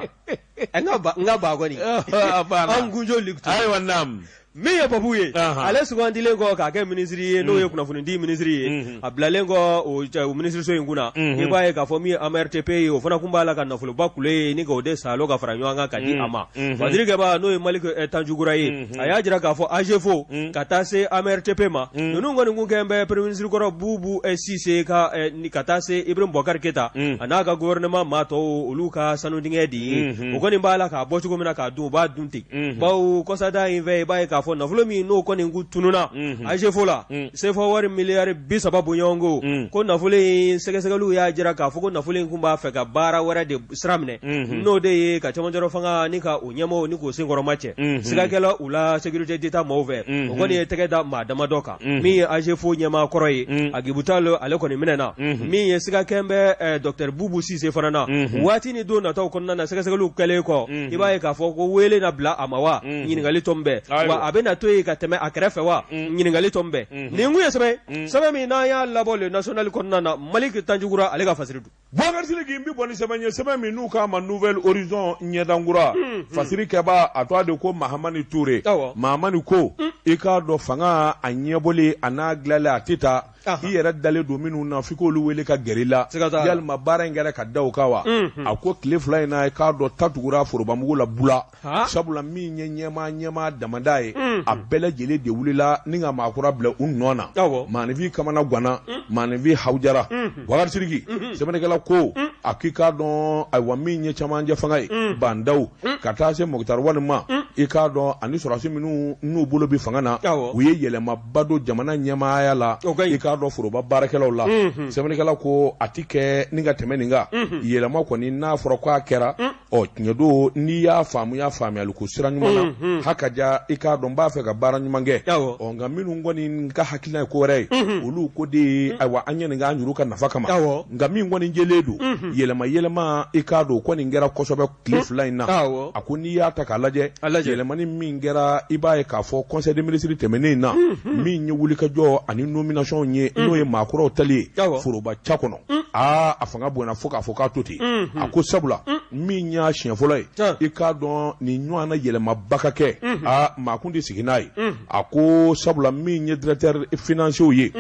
N ka ba kɔni an kunjo ayiwa naamu min ye Babu ye ale sugandilen kɔ k'a kɛ minisiri ye n'o ye kunnafonidi minisiri ye a bilalen kɔ o minisiriso in kunna i b'a ye k'a fɔ min ye AMRTP ye o fana tun b'a la ka nafoloba kule ye ni k'o de saalo ka fara ɲɔgɔn kan ka di a ma fasirikɛbaa n'o ye Maliki Tanjugura ye a y'a jira k'a fɔ AGEFAU ka taa se AMRTP ma ninnu kɔni kun kɛlen bɛ premier ministre kɔrɔ Bubu Sise ka ka taa se Ibrahim Boubacar Keita a n'a ka gouvernement maa tɔw olu ka sanudingɛ de ye o kɔni b'a la k'a bɔ cogo min na k'a dun u b'a dun ten bawo kɔsada in fɛ i b'a ye k'a fɔ nafolo min n'o kɔni kun tununna AGEFAU la sefa wari miliyari 30 bɔɲɔgɔnko ko nafolo in sɛgɛsɛgɛliw y'a jira k'a fɔ ko nafolo in kun b'a fɛ ka baara wɛrɛ de sira minɛ n'o de ye ka cɛmancɛrɔ fanga ni ka o ɲɛmɔgɔw ni k'o senkɔrɔma cɛ siga kɛla u la sécurité d'État maaw fɛ o kɔni ye tɛgɛ da maa damadɔ kan min ye AGEFAU ɲɛmaa kɔrɔ ye Agibu Tall ale kɔni minɛna min ye siga kɛn bɛ docteur Bubu Sise fana na waati ni don nataw kɔnɔna na sɛgɛsɛgɛliw kɛlen kɔ i b'a ye k'a fɔ ko wele na bila a ma wa ɲininkali tɔ bɛ wa a bɛna to yen ka tɛmɛ a kɛrɛfɛ wa ɲininkali tɔ bɛ nin kun ye sɛbɛn sɛbɛn min n'an y'a labɔ Le National kɔnɔna na Maliki Tanjugura ale ka fasiri don Bubakari Sidiki n bɛ bɔ ni sɛbɛn ye sɛbɛn min n'u k'a ma Nouvel Horizon ɲɛdankura fasiri kɛbaa a tɔgɔ de ko Mahamani Ture Mahamani ko i k'a dɔn fanga a ɲɛbɔli a n'a dilanli a tɛ taa i yɛrɛ dalen don minnu na f'i k'olu wele ka gɛrɛ i la yalima baara in kɛra ka da o kan wa a ko tile fila in na i k'a dɔn ta tugura forobamugu la bula sabula min ye ɲɛmaa ɲɛmaa damada ye a bɛɛ lajɛlen de wulila ni ka maa kura bila u nɔ na maaninfin kamana ganna maaninfin hawujara Bubakari Sidiki sɛbɛnnikɛla ko a k'i k'a dɔn ayiwa min ye cɛmancɛ fanga ye Bah N'Daw ka taa se Moctar Ouane ma i k'a dɔn ani sɔrɔdasi minnu n'u bolo bɛ fanga na u ye yɛlɛmaba don jamana ɲɛmaaya la i k'a dɔn foroba baarakɛlaw la sɛbɛnnikɛla ko a tɛ kɛ ni ka tɛmɛ nin kan yɛlɛma kɔni n'a fɔra k'a kɛra ɔ tiɲɛ don n'i y'a faamuya faamuyali ko sira ɲuman na mhm. haka ja i k'a dɔn n b'a fɛ ka baara ɲuman kɛ ɔ nka minnu kɔni ka hakilina ye ko wɛrɛ ye mhm. olu ko de ye mhm. ayiwa an ye nin k'an yɛrɛw ka nafa kama nka min kɔni jɛlen don yɛlɛma yɛlɛma i k'a dɔn o kɔni kɛra kosɛbɛ tile fila in na a ko n'i y'a ta k'a lajɛ yɛlɛmani min kɛra i b'a ye k'a fɔ conseil des ministres tɛmɛnen in na min ye wulikajɔ ani nomination ye n'o ye maakuraw tali ye foroba ca kɔnɔ aa a fanga bonyana fo k'a fɔ k'a to ten a ko sabula min y'a siɲɛ fɔlɔ ye i k'a dɔn nin ɲɔgɔnna yɛlɛmaba ka kɛ aa maa kun tɛ sigi n'a ye a ko sabula min ye directeur financier ye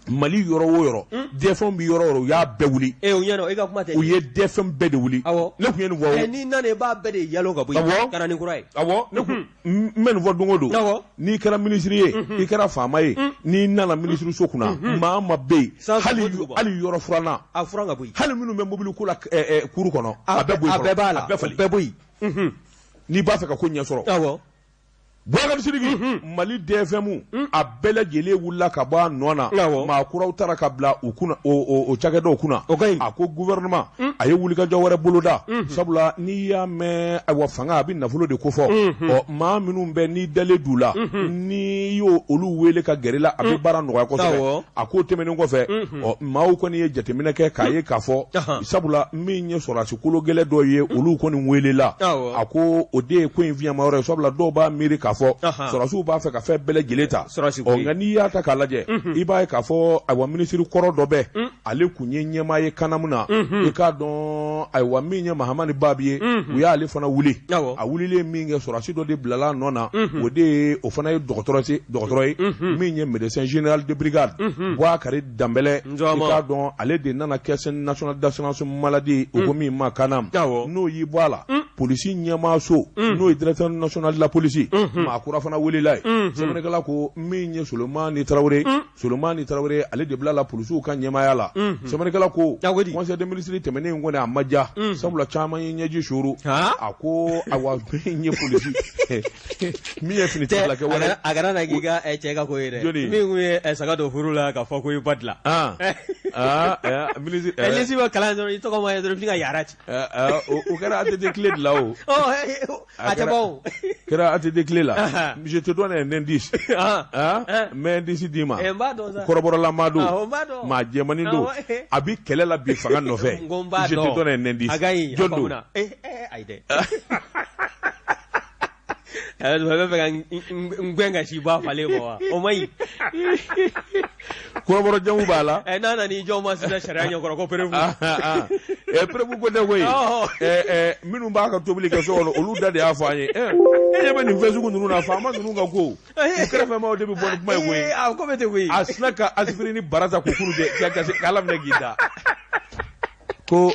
mali yɔrɔ o yɔrɔ DFM bɛ yɔrɔ o yɔrɔ u y'a bɛɛ wuli u ye DFM bɛɛ de wuli ne tun ye nin fɔ n'i nana i b'a bɛɛ de yalon ka bɔ yen ka na ni kura ye awɔ ne kun n bɛ nin fɔ don o don n'i kɛra minisiri ye i kɛra faama ye n'i nana minisiriso kunna maa ma bɛ yen hali yɔrɔ furanna a furan ka bɔ yen hali minnu bɛ mobili ko la kuru kɔnɔ a bɛɛ bɔ yen a bɛɛ b'a la a bɛɛ falen bɛɛ bɔ yen n'i b'a fɛ ka ko ɲɛ sɔrɔ awɔ Bubakari Sidiki Mali DFM a bɛɛ lajɛlen wulila ka bɔ a nɔ na maa kuraw taara ka bila u kunna o cakɛdaw kunna a ko gouvernement a ye wulikajɔ wɛrɛ boloda sabula n'i y'a mɛn ayiwa fanga a bɛ nafolo de kofɔ ɔ maa minnu bɛ n'i dalen d'u la n'i y'o olu wele ka gɛrɛ i la a bɛ baara nɔgɔya kosɛbɛ a k'o tɛmɛnen kɔfɛ ɔ maaw kɔni ye jateminɛ kɛ k'a ye k'a fɔ sabula min ye sɔrɔdasi kolo gɛlɛn dɔw ye olu kɔni welela a ko o de ye ko in fiɲɛma yɔrɔ ye sabula dɔw b'a miiri k'a fɔ sɔrɔdasiw b'a fɛ ka fɛn bɛɛ lajɛlen ta ɔ nka n'i y'a ta k'a lajɛ i b'a ye k'a fɔ ayiwa minisiri kɔrɔ dɔ bɛ ale kun ye ɲɛmaa ye CANAM na i k'a dɔn ayiwa min ye Mahamani Babi ye u y'ale fana wuli a wulilen min kɛ sɔrɔdasi dɔ de bilala a nɔ na o de ye o fana ye dɔgɔtɔrɔ ye min ye médecin général de brigade Bubakari Danbɛlɛ i k'a dɔn ale de nana caisse nationale d'assurance maladie u ko min ma CANAM n'o y'i bɔ a la polisi ɲɛmaaso n'o ye directeur national de la police maa kura fana welela yen sɛbɛnnikɛla ko min ye Solomani Tarawele Solomani Tarawele ale de bilala polisiw ka ɲɛmaaya la sɛbɛnnikɛla ko conseil des ministres tɛmɛnen in kɔni a ma diya sabula caman ye ɲɛji suuru a ko ayiwa min ye polisi min ye finitigilakɛ wɛrɛ a kana na k'i ka cɛ ka ko ye dɛ min tun ye saga don furu la ka fɔ ko i ba dilan lisi bɛ kalan dɔrɔn i tɔgɔ ma ye dɔrɔn i ka yara ci o kɛra ATT tile de la o a tɛ ban o kɛra ATT tile la je te donne un indice n bɛ indice d'i ma n b'a dɔn sa kɔrɔbɔrɔlama don n b'a dɔn maa jɛmannin don a bɛ kɛlɛ la bi fanga nɔfɛ n ko n b'a je te donne un indice a ka ɲi jɔn don ayi dɛ A bɛ fɛ ka n gɛn ka si ba falen ma wa? O man ɲi. Kɔrɔbɔrɔ jamu b'a la. Ɛ n'a nana i jɔ ma sisan sariya ɲɛkɔrɔ ko preuve. Ɛ preuve ko tɛ koyi. Ɛ minnu b'a ka tobili kɛ so kɔnɔ, olu da de y'a fɔ an ye. Ɛ e ɲɛ bɛ nin fɛn sugu ninnu na, faama ninnu ka ko. U kɛrɛfɛmaaw de bɛ bɔ ni kuma ye koyi. A ko bɛ ten koyi. A sinna ka aspirine bara ta k'o kuru kɛ k'Ala minɛ k'i da. Ko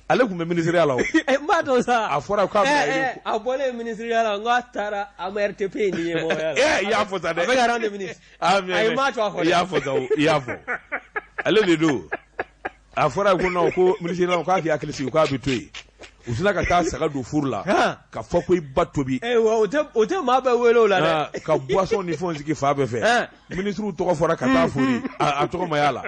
ale tun bɛ minisiriya la o. N b'a dɔn sa. A fɔra k'a bɛna A bɔlen minisiriya la, n k'a taara AMRTP in ɲɛmɔgɔya la. I y'a fɔ sa dɛ. A bɛ ka rang de ministre. Ayi, n m'a to a fɔ dɛ. I y'a fɔ sa o, i y'a fɔ. Ale de don. A fɔra ko non, ko minisiriya la, k'a k'i hakili sigi, k'a bɛ to yen. U sinna ka taa saga don furu la. Ka fɔ ko i ba tobi. Wa o tɛ maa bɛɛ wele o la dɛ. Ka boisson ni fɛnw sigi fan bɛɛ fɛ. Minisiriw tɔgɔ fɔra ka taa fori, a tɔgɔ ma y'a la.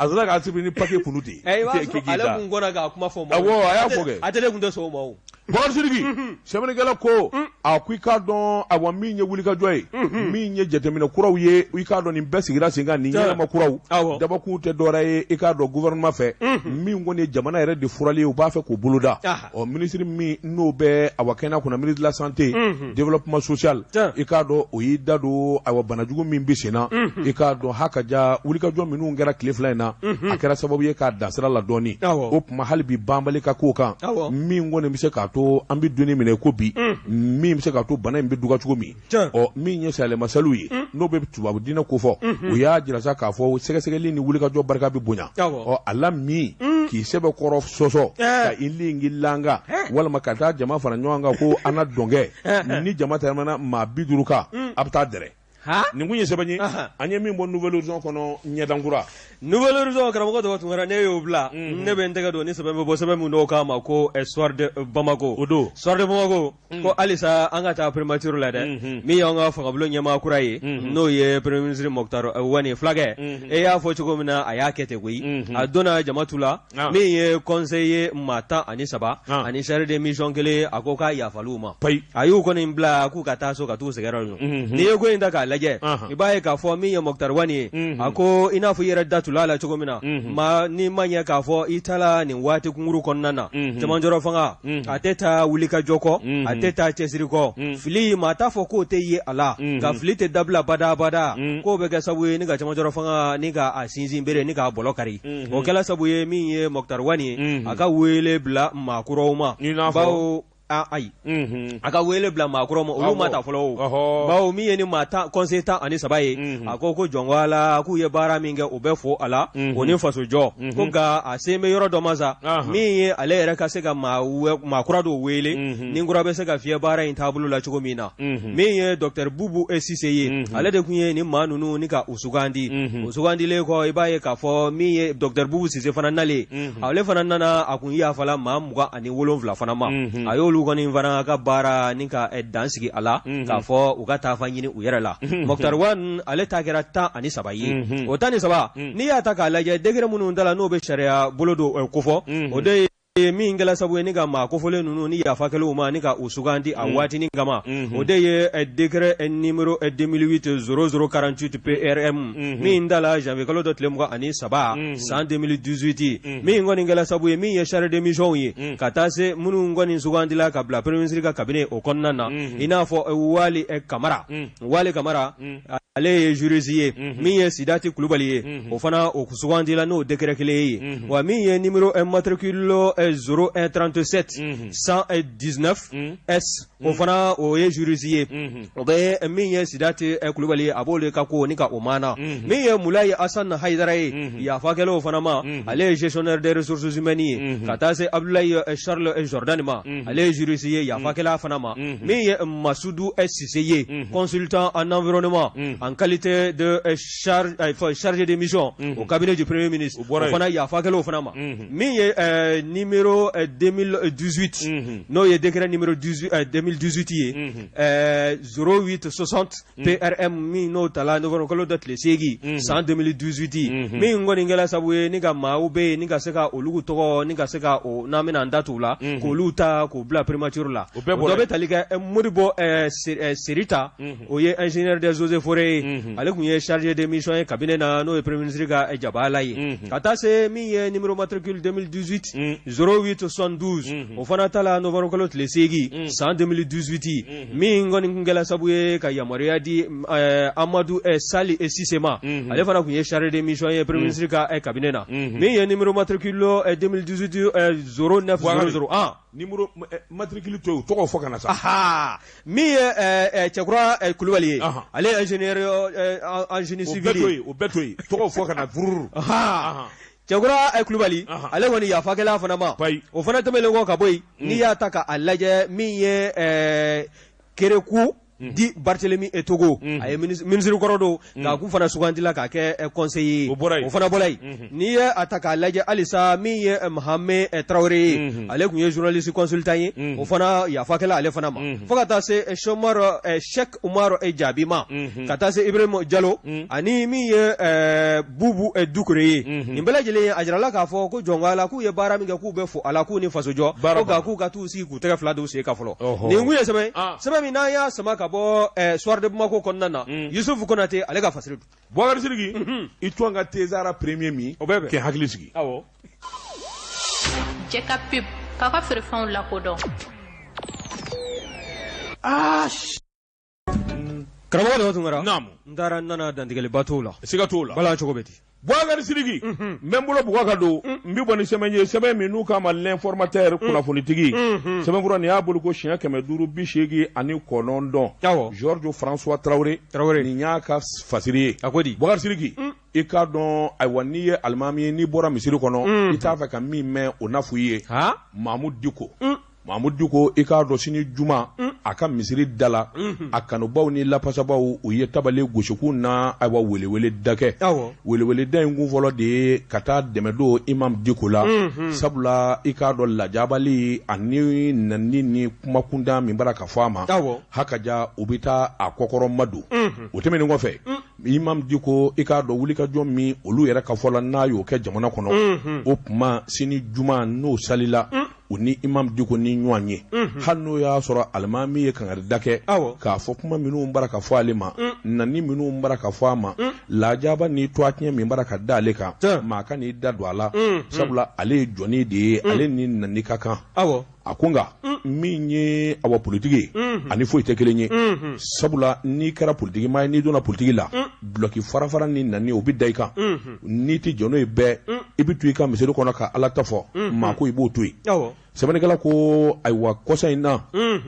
A sɔrɔla k'a sigi ni papier kunu ten. I b'a sɔrɔ ale kun kɔnna k'a kuma fɔ. Awɔ, a y'a fɔ kɛ. A tɛ kun tɛ sɔn o ma o. Bakari Sidiki, sɛbɛnnikɛla ko, a ko i k'a dɔn, awa min ye wulikajɔ ye, min ye jateminɛ kuraw ye, i k'a dɔn nin bɛɛ sigira sen kan, nin yɛlɛma kuraw, dabakun tɛ dɔwɛrɛ ye, i k'a dɔn gouvernement fɛ, min kɔni ye jamana yɛrɛ de furali ye, u b'a fɛ k'o boloda. Ɔ minisiri min n'o bɛ awa kɛnɛya kunna, ministre de la santé, développement social, i k'a dɔn o y'i da don awa banajugu min bɛ sen na, i k'a dɔn ha ka ja wulikajɔ minnu kɛra tile 2 in na, a kɛra sababu ye k'a dan sira la dɔɔnin. O tuma hali bi banbali ka k'o kan, min kɔni bɛ se k'a to an bɛ donni minɛ ko bi, min bɛ se k'a to bana in bɛ duga cogo min. Ɔ min ye sayɛlɛmasaliw ye, n'o bɛ tubabu diinɛ kofɔ, u y'a jira sa k'a fɔ sɛgɛsɛgɛli ni wulikajɔ barika bɛ bonya. Ɔ a la min k'i sɛbɛn kɔrɔ sɔsɔ ka i lengi langa, walima ka taa jama fara ɲɔgɔn kan ko an na dɔnkɛ, ni jama tɛmɛna maa 50 kan, a bɛ taa dɛrɛ. Nin kun ye sɛbɛn ye an ye min bɔ Nouvel Horizon kɔnɔ, ɲɛdankura. Nouvel Horizon, karamɔgɔ Daba Tunkara, ne y'o bila, ne bɛ n tɛgɛ don ni sɛbɛn bɛ bɔ, sɛbɛn min dɔw k'a ma ko Soir de Bamako. O don. Soir de Bamako ko halisa an ka taa primature la dɛ, min y'an ka fangabulon ɲɛmaa kura ye, n'o ye premier ministre Moctar Ouane fulakɛ. E y'a fɔ cogo min na, a y'a kɛ ten koyi. A donna jama tu la, min ye conseiller maa 13 ani chargé de mission kelen, a ko k'a yafal'u ma. A y'u kɔni bila k'u ka taa so ka t'u sɛgɛrɛ. N'i ye ko in ta k'a lajɛ, i b'a ye k'a fɔ min ye Moctar Ouane ye, a ko i n'a fɔ i yɛrɛ da tula a la cogo min na, maa n'i ma ɲɛ k'a fɔ i taala nin waati kunkuru kɔnɔna na, cɛmancɛrɔ fanga a tɛ taa wulikajɔ kɔ, a tɛ taa cɛsiri kɔ. Fili, maa t'a fɔ k'o tɛ ye a la, nka fili tɛ dabila badabada, k'o bɛ kɛ sabu ye ni ka cɛmancɛrɔ fanga ni ka a sinsin bere ni k'a bɔlɔ kari. O kɛla sabu ye min ye Moctar Ouane ye, a ka wele bila maa kuraw ma, bawo ayi, a ka wele bila maa kuraw ma, olu ma ta fɔlɔ o, bawo min ye ni maa tan conseiller 13 ye, a ko ko jɔnko Ala, k'u ye baara min kɛ, o bɛ fo a la, o ni fasojɔ ko. Nka a sen bɛ yɔrɔ dɔ ma sa, min ye ale yɛrɛ ka se ka maa kura dɔw wele, ni kura bɛ se ka fiyɛ baara in taabolo la cogo min na. Min ye docteur Boubou Cissé ye, ale de tun ye ni maa ninnu ni ka u sugandi. O sugandilen kɔ, i b'a ye k'a fɔ min ye docteur Boubou Cissé fana nalen, ale fana nana, a kun yafala maa 27 fana ma. A y'olu kɔni fana ka baara ni ka dan sigi a la, k'a fɔ u ka taa fa ɲini u yɛrɛ la. Moctar Ouane ale ta kɛra 13 ye. O 13, n'i y'a ta k'a lajɛ, décret minnu ta la, n'o bɛ sariya bolo don kofɔ, o de ye min kɛla sabu ye ni ka maa kofɔlen ninnu ni yafa kɛlenw ma ni ka u sugandi a waatinin kama, o de ye décret numéro 2008 0048 PRM min tala janvier kalo dɔ tile 23 san 2018, min kɔni kɛla sabu ye min ye chargé de mission ye, ka taa se minnu kɔni sugandila ka bila premier ministre ka cabinet o kɔnɔna na, i n'a fɔ Wali Kamara. Wali Kamara, ale ye juriste ye. Min ye Sidati Kulubali ye, o fana o sugandila n'o décret kelen ye. Wa min ye numéro matricule 0137 119 S, o fana o ye juriste ye. O bɛ min ye Sidati Kulubali ye, a b'o ka ko ni ka o maana. Min ye Mulayi Asan Hayidara ye, yafa kɛlen o fana ma, ale ye gestionnaire des ressources humaines ye, ka taa se Abdoulaye Charles Jordan ma, ale ye juriste ye, yafa kɛla fana ma. Min ye Masudu Sise ye, consultant en environnement en qualité de chargé de mission au cabinet du premier ministre, o fana yafa kɛlen o fana ma. Min ye numéro 2018, n'o ye décret numéro 2018 ye 08 60 PRM, min n'o tala novembre kalo dɔ tile 8 san 2018, min kɔni kɛla sabu ye ni ka maaw bɛ yen ni ka se ka olu tɔgɔ ni ka se ka o n'an bɛna an da t'u la, k'olu ta k'u bila primature la. O dɔ bɛ tali kɛ Modibo Serita, o ye ingénieur des eaux et forêts ye, ale tun ye chargé de mission ye cabinet na, n'o ye premier ministre ka jabala ye, ka taa se min ye numéro matricule 2018 08 72, o fana tala novembre kalo tile 8 san 2018. 2018 min kɔni tun kɛla sabu ye ka yamaruya di Amadu Sali Sise ma, ale fana tun ye chargé de mission ye premier ministre ka cabinet na, min ye numéro matricule 2018 0900. Numéro matricule to yen, tɔgɔ fɔ ka na sa. Min ye Cɛkura Kulubali ye, ale ye ingénieur en génie civil ye. O bɛɛ to yen, tɔgɔ fɔ ka na furu. Cɛkura Kulubali, ale kɔni yafa kɛla fana ma. O fana tɛmɛnen kɔ ka bɔ yen, n'i y'a ta k'a lajɛ, min ye Kereku dit Barthélemy Togo, a ye minisiri kɔrɔ don, nka k'u fana sugandila k'a kɛ conseiller ye, o fana bɔra yen. N'i ye a ta k'a lajɛ halisa, min ye Mahame Tarawele ye, ale tun ye journaliste consultant ye, o fana yafa kɛla ale fana ma, fo ka taa se Cheikh Umar Jaabi ma, ka taa se Ibrahim Jalo ani min ye Bubu Dukure ye. Nin bɛɛ lajɛlen, a jirala k'a fɔ ko jɔn la k'u ye baara min kɛ, k'u bɛ fo a la, k'u ni faso jɔ, ko nka k'u ka t'u sigi k'u tɛgɛ fila don sen kan fɔlɔ. Nin kun ye sɛbɛn sɛbɛn min n'an y'a sama ka bɔ Soir de Bamako kɔnɔna na, Yusufu Konate, ale ka fasiri don. Bubakari Sidiki, i to an ka Tezara premier min, o bɛɛ bɛn k'i hakili sigi. Awɔ. Jɛ ka pub k'a ka feerefɛnw lakodɔn. Aa, karamɔgɔ Tunkara. Naamu. N taara, n nana, dantigɛliba t'o la. Siga t'o la. Bala, cogo bɛ di? Bubakari Sidiki, n bɛ n bolo bugɔ ka don, n bɛ bɔ ni sɛbɛn ye, sɛbɛn min n'u k'a ma L'Informateur, kunnafonitigi. Sɛbɛnfura nin y'a bolo ko siɲɛ 589. Georges François Traoré. Traoré. Nin y'a ka fasiri ye. A ko di? Bubakari Sidiki, i k'a dɔn, ayiwa, n'i ye alimami ye, n'i bɔra misiri kɔnɔ, i t'a fɛ ka min mɛn, o na fɔ i ye. Mamudu Diko, Mamudu Diko, i k'a dɔn, sini juma, a ka misiri da la, a kanubaw ni lapasabaw, u ye tabali gosikun na, ayiwa, welewele da kɛ. Welewele da in kun fɔlɔ de ye ka taa dɛmɛ don Imam Diko la, sabula i k'a dɔn, lajabali ani nani ni kumakunda min bara ka fɔ a ma, hakaja, u bɛ taa a kɔkɔrɔma don. O tɛmɛnen kɔfɛ, Imam Diko, i k'a dɔn, wulikajɔ min olu yɛrɛ ka fɔ la, n'a y'o kɛ jamana kɔnɔ, o tuma sini juma n'o salila, u ni Imam Diko ni ɲɔgɔn ye, hali n'o y'a sɔrɔ alimami ye kangarida kɛ k'a fɔ kuma minnu bara ka fɔ ale ma, nani minnu bara ka fɔ a ma, lajaba ni tɔgɔtiɲɛ min bara ka da ale kan, maa ka n'i da don a la, sabula ale ye jɔnni de ye, ale ni nani ka kan. A ko nka min ye awa politigi ye, ani foyi tɛ kelen ye, sabula n'i kɛra politigimaa ye, n'i donna politigi la, dulɔki farafara ni nani, o bɛ da i kan. N'i tɛ jɔn n'o ye bɛɛ, i bɛ to i ka misiri kɔnɔ ka Ala ta fɔ, maa ko i b'o to yen. Sɛbɛnnikɛla ko ayiwa, kɔsa in na,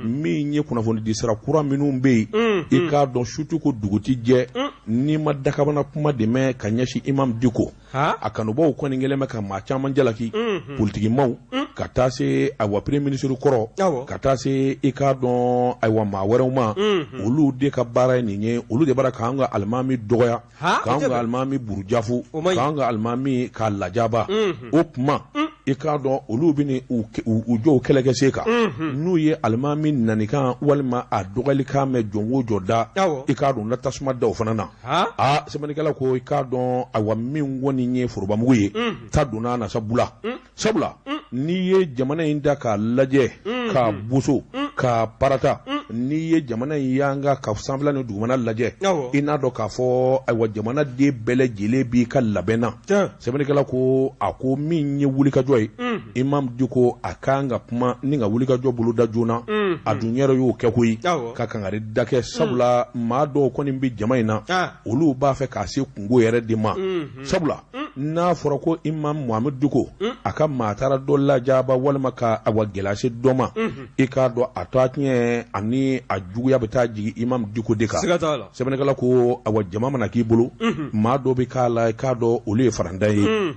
min ye kunnafonidi sira kura minnu bɛ yen, i k'a dɔn, surtout ko dugu tɛ jɛ n'i ma dakabana kuma de mɛn ka ɲɛsin Imam Diko. A kanubaw kɔni kɛlen bɛ ka maa caman jalaki, politigimaw, ka taa se ayiwa premier ministre kɔrɔ, ka taa se i k'a dɔn ayiwa maa wɛrɛw ma. Olu de ka baara ye nin ye, olu de bara k'an ka alimami dɔgɔya, k'an ka alimami burujafu, k'an ka alimami k'a lajaba. O tuma i k'a dɔn, olu bɛ u jɔ u kɛlɛkɛsen kan. N'u ye alimami nanikan walima a dɔgɔyalikan mɛn jɔn o jɔ da, i k'a dɔn, na tasuma da o fana na. Aa, sɛbɛnnikɛla ko i k'a dɔn ayiwa, min kɔni ye forobamugu ye, ta donna na sabula sabula n'i ye jamana in da k'a lajɛ, k'a boso, k'a parata, n'i ye jamana in yanga ka sanfɛla ni dugumana lajɛ, i n'a dɔn k'a fɔ ayiwa, jamana den bɛɛ lajɛlen b'i ka labɛn na. Sɛbɛnnikɛla ko a ko min ye wulikajɔ ye, Imam Diko a kan ka kuma ni ka wulikajɔ boloda joona. A dun yɛrɛ y'o kɛ koyi, ka kangari da kɛ, sabula maa dɔw kɔni bɛ jama in na, olu b'a fɛ k'a se kunko yɛrɛ de ma, sabula n'a fɔra ko Imam Mohamed Diko a ka maa taara dɔ lajaba walima ka awa gɛlɛya se dɔ ma, i k'a dɔn, a tɔgɔ tiɲɛ ani a juguya bɛ taa jigin Imam Diko de kan. Sɛbɛnnikɛla ko awa, jama mana k'i bolo, maa dɔ bɛ k'a la, i k'a dɔn, olu ye farantan ye.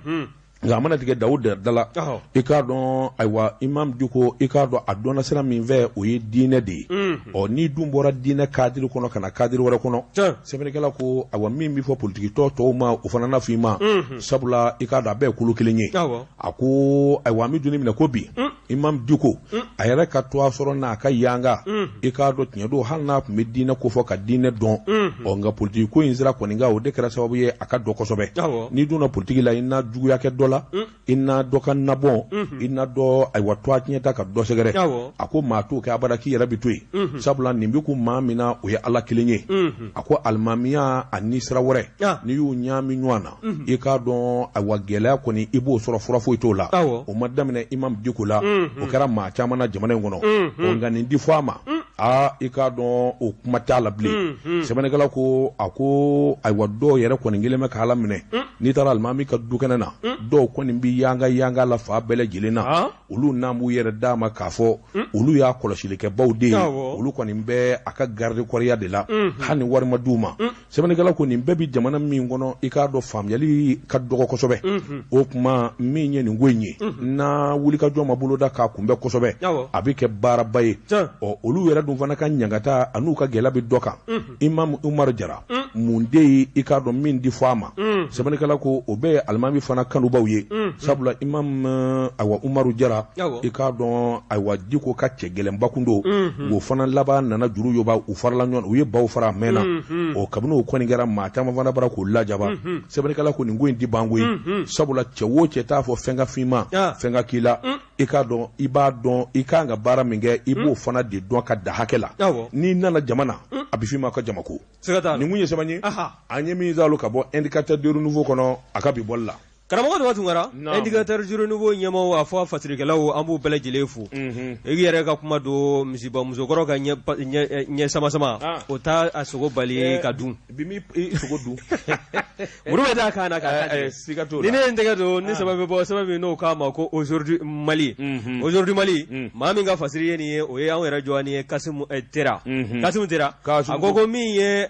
Nka a mana tigɛ da o da la, i k'a dɔn ayiwa, Imam Diko, i k'a dɔn, a dɔnna sira min fɛ, o ye diinɛ de ye. Ɔ, n'i dun bɔra diinɛ cadre kɔnɔ ka na cadre wɛrɛ kɔnɔ, sɛbɛnnikɛla ko ayiwa, min bɛ fɔ politikitɔn tɔw ma, o fana na fɔ i ma, sabula i k'a dɔn, a bɛɛ ye kolo kelen ye. A ko ayiwa, an bɛ don min na ko bi, Imam Diko a yɛrɛ ka tɔgɔ sɔrɔ n'a ka yanga, i k'a dɔn, tiɲɛ don, hali n'a tun bɛ diinɛ kofɔ ka diinɛ dɔn, ɔ, nka politiki ko in sira kɔni kan, o de kɛra sababu ye a ka dɔn kosɛbɛ. N'i donna politiki la, i na juguya kɛ dɔ la, i na dɔ ka nabɔn, i na dɔ ayiwa tɔgɔ tiɲɛ ta ka dɔ sɛgɛrɛ. A ko maa t'o kɛ abada k'i yɛrɛ bɛ to yen, sabula nin bɛ kun maa min na, o ye Ala kelen ye. A ko alimamiya ani sira wɛrɛ, n'i y'u ɲaami ɲɔgɔn na, i k'a dɔn ayiwa, gɛlɛya kɔni i b'o sɔrɔ, fura foyi t'o la. O ma daminɛ Imam Diko la, o kɛra maa caman na jamana in kɔnɔ. Nka nin di fɔ a ma. Aa, i k'a dɔn o kuma t'a la bilen. Sɛbɛnnikɛla ko a ko ayiwa, dɔw yɛrɛ kɔni kɛlen bɛ k'ala minɛ. N'i taara alimami ka dukɛnɛ na, dɔw kɔni bɛ yanga yanga la fan bɛɛ lajɛlen na. Olu n'an b'u yɛrɛ d'a ma k'a fɔ olu y'a kɔlɔsilikɛbaw de ye, olu kɔni bɛ a ka garde corps de la, hali ni wari ma d'u ma. Sɛbɛnnikɛla ko nin bɛɛ bɛ jamana min kɔnɔ, i k'a dɔn faamuyali ka dɔgɔ kosɛbɛ. O tuma min ye nin ko in ye, n'a wulikajɔ ma boloda k'a kunbɛn kosɛbɛ, a bɛ kɛ baaraba ye. Ɔ, olu yɛrɛ dun fana ka ɲangata an'u ka gɛlɛya bɛ dɔ kan. Imam Umaru Jara, mun de ye i k'a dɔn min di fɔ a ma? Sɛbɛnnikɛla ko o bɛɛ ye alimami fana kanubaw ye, sabula imam ayiwa Umaru Jara, i k'a dɔn ayiwa Diko ka cɛ gɛlɛnba kun don. O fana laban nana juru yoba, u farala ɲɔgɔn, u ye baw fara a mɛnna. Ɔ, kabini o kɔni kɛra, maa caman fana bara k'o lajaba. Sɛbɛnnikɛla ko nin ko in di banko ye, sabula cɛ o cɛ t'a fɔ fɛn ka f'i ma, fɛn ka k'i la, i k'a dɔn, i b'a dɔn i kan ka baara min kɛ, i b'o fana de dɔn ka da hakɛ la. N'i nana jama na, a bɛ f'i ma ka jamako. Nin kun ye sɛbɛn ye an ye min zalo ka bɔ Indicateur du Renouveau kɔnɔ a ka bi bɔli la. Karamɔgɔ Daba Tunkara, Indicateur du Renouveau ɲɛmaaw, a fɔ fasirikɛlaw, an b'u bɛɛ lajɛlen fo. I yɛrɛ ka kuma don, misiba musokɔrɔ ka ɲɛ sama sama, o t'a a sogo bali ka dun. Bi m'i sogo dun. Muru bɛ taa kan na k'a kantigɛ. Siga t'o la. Ni ne ye n tɛgɛ don ni sɛbɛn bɛ bɔ, sɛbɛn min n'o k'a ma ko Aujourd'hui Mali. Aujourd'hui Mali, maa min ka fasiri ye nin ye, o ye anw yɛrɛ jɔni ye, Kasimu Tera. Kasimu Tera, a ko ko min ye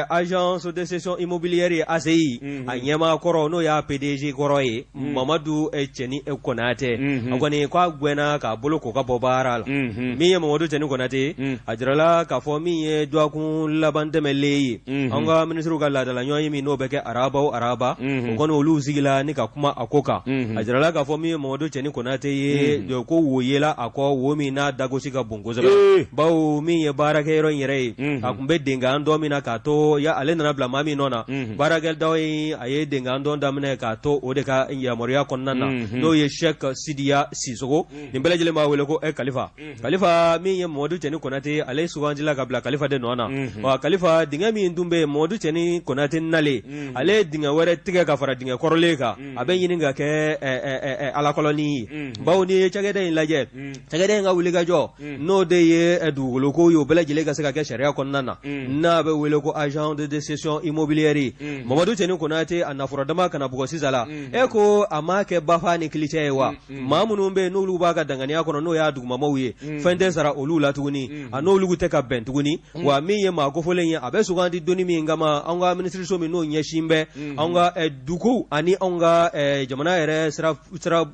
agence de cession immobilière ye, ACI, a ɲɛmaa kɔrɔ, n'o y'a PDG kɔrɔ ye, Mamadu Cɛni Konatɛ, a kɔni k'a gɛnna k'a bolo ko ka bɔ baara la. Min ye Mamadu Cɛni Konatɛ ye, a jirala k'a fɔ min ye dɔgɔkun laban tɛmɛlen ye, an ka minisiriw ka laadala ɲɔgɔnye min n'o bɛ kɛ araba o araba, o kɔni olu sigila ni ka kuma a ko kan. A jirala k'a fɔ min ye Mamadu Cɛni Konatɛ ye, ko wo yela a kɔ, wo min n'a dagosi ka bon kosɛbɛ, bawo min ye baarakɛyɔrɔ in yɛrɛ ye, a tun bɛ denkan dɔ min na k'a to ya, ale nana bila maa min nɔ na, baarakɛda in, a ye denkan dɔn daminɛ k'a to o de ka yamaruya kɔnɔna na, n'o ye Sɛki Sidiya Sisogo. Nin bɛɛ lajɛlen b'a wele ko Kalifa. Kalifa min ye Mamadu Cɛni Konatɛ, ale sugandila ka bila Kalifa de nɔ na. Wa Kalifa, dingɛ min tun bɛ yen, Mamadu Cɛni Konatɛ nalen, ale ye dingɛ wɛrɛ tigɛ ka fara dingɛ kɔrɔlen kan. A bɛ ɲini ka kɛ alakɔlɔni ye, bawo n'i ye cakɛda in lajɛ, cakɛda in ka wulikajɔ n'o de ye dugukolo ko ye, o bɛɛ lajɛlen ka se ka kɛ sariya kɔnɔna na, n'a bɛ wele ko agence de cession immobilière. Mamadu Cɛni Konatɛ, a nafɔrɔ dama kana bugɔ sisan la, e ko a m'a kɛ bafa ni kilicɛ ye wa? Maa minnu bɛ yen n'olu b'a ka danganiya kɔnɔ, n'o y'a dugumamaw ye, fɛn tɛ sara olu la tuguni, a n'olu tɛ ka bɛn tuguni. Wa min ye maa kofɔlen ye, a bɛ sugandi donni min kama, an ka minisiriso min n'o ɲɛsin bɛ an ka duguw ani anw ka jamana yɛrɛ sira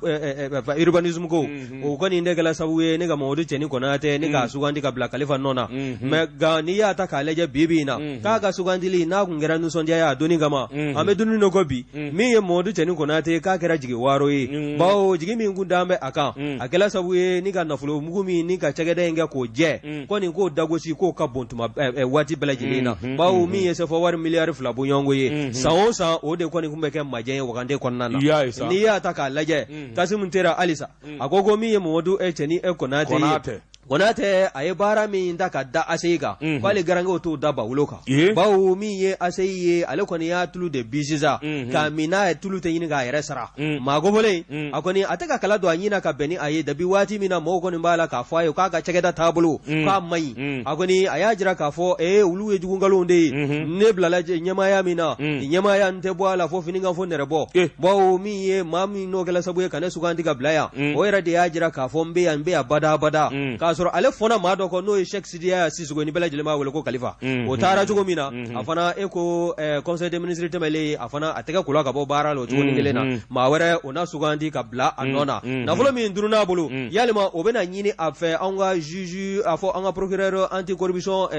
urbanisme ko, o kɔni de kɛla sababu ye ne ka Mamadu Cɛni Konatɛ ne k'a sugandi ka bila Kalifa nɔ na. Mais nka n'i y'a ta k'a lajɛ bi bi in na, k'a ka sugandili n'a kun kɛra nisɔndiya ye a donni kama, an bɛ don min ko bi, min ye Mamadu Cɛni Konatɛ, k'a kɛra jigi waaro ye, bawo jigi min kun dalen bɛ a kan, a kɛla sababu ye ni ka nafolo mugu min ni ka cakɛda in kɛ k'o jɛ kɔni, k'o dagosi k'o ka bon tuma waati bɛɛ lajɛlen na, bawo min ye sefa wari miliyari 2 bɔɲɔgɔnko ye san o san, o de kɔni tun bɛ kɛ majɛ ye wagande kɔnɔna na. N'i y'a ta k'a lajɛ, Kasimu Tera halisa, a ko ko min ye Mamadu Cɛni Konatɛ ye, Konatɛ a ye baara min ta ka da ACI kan, k'ale garankɛw t'o da bawolo kan, bawo min ye ACI ye, ale kɔni y'a tulu de bi sisan k'a min n'a ye, tulu tɛ ɲini k'a yɛrɛ sara. Maa kofɔlen, a kɔni a tɛ ka kala don a ɲin na ka bɛn ni a ye. Dabi waati min na mɔgɔw kɔni b'a la k'a fɔ a ye k'a ka cakɛda taabolo k'a man ɲi, a kɔni a y'a jira k'a fɔ ee olu ye jugunkalow de ye. Ne bilala ɲɛmaaya min na, nin ɲɛmaaya n tɛ bɔ a la fo fini kan fo nɛrɛ bɔ, bawo min ye maa min n'o kɛla sababu ye ka ne sugandi ka bila yan, o yɛrɛ de y'a jira k'a fɔ n bɛ yan, n bɛ yan badabada, k'a sɔrɔ ale fɔna maa dɔ kɔ, n'o ye Sɛki Sidiya Sisogo, ni bɛɛ lajɛlen b'a wele ko Kalifa. O taara cogo min na, a fana e ko conseil des ministres tɛmɛlen, a fana a tɛgɛ kola ka bɔ baara la o cogo kelen na, maa wɛrɛ o na sugandi ka bila a nɔ na. Nafolo min dunun'a bolo, yalima o bɛna ɲini a fɛ an ka juge, a fɔ an ka procureur anticorruption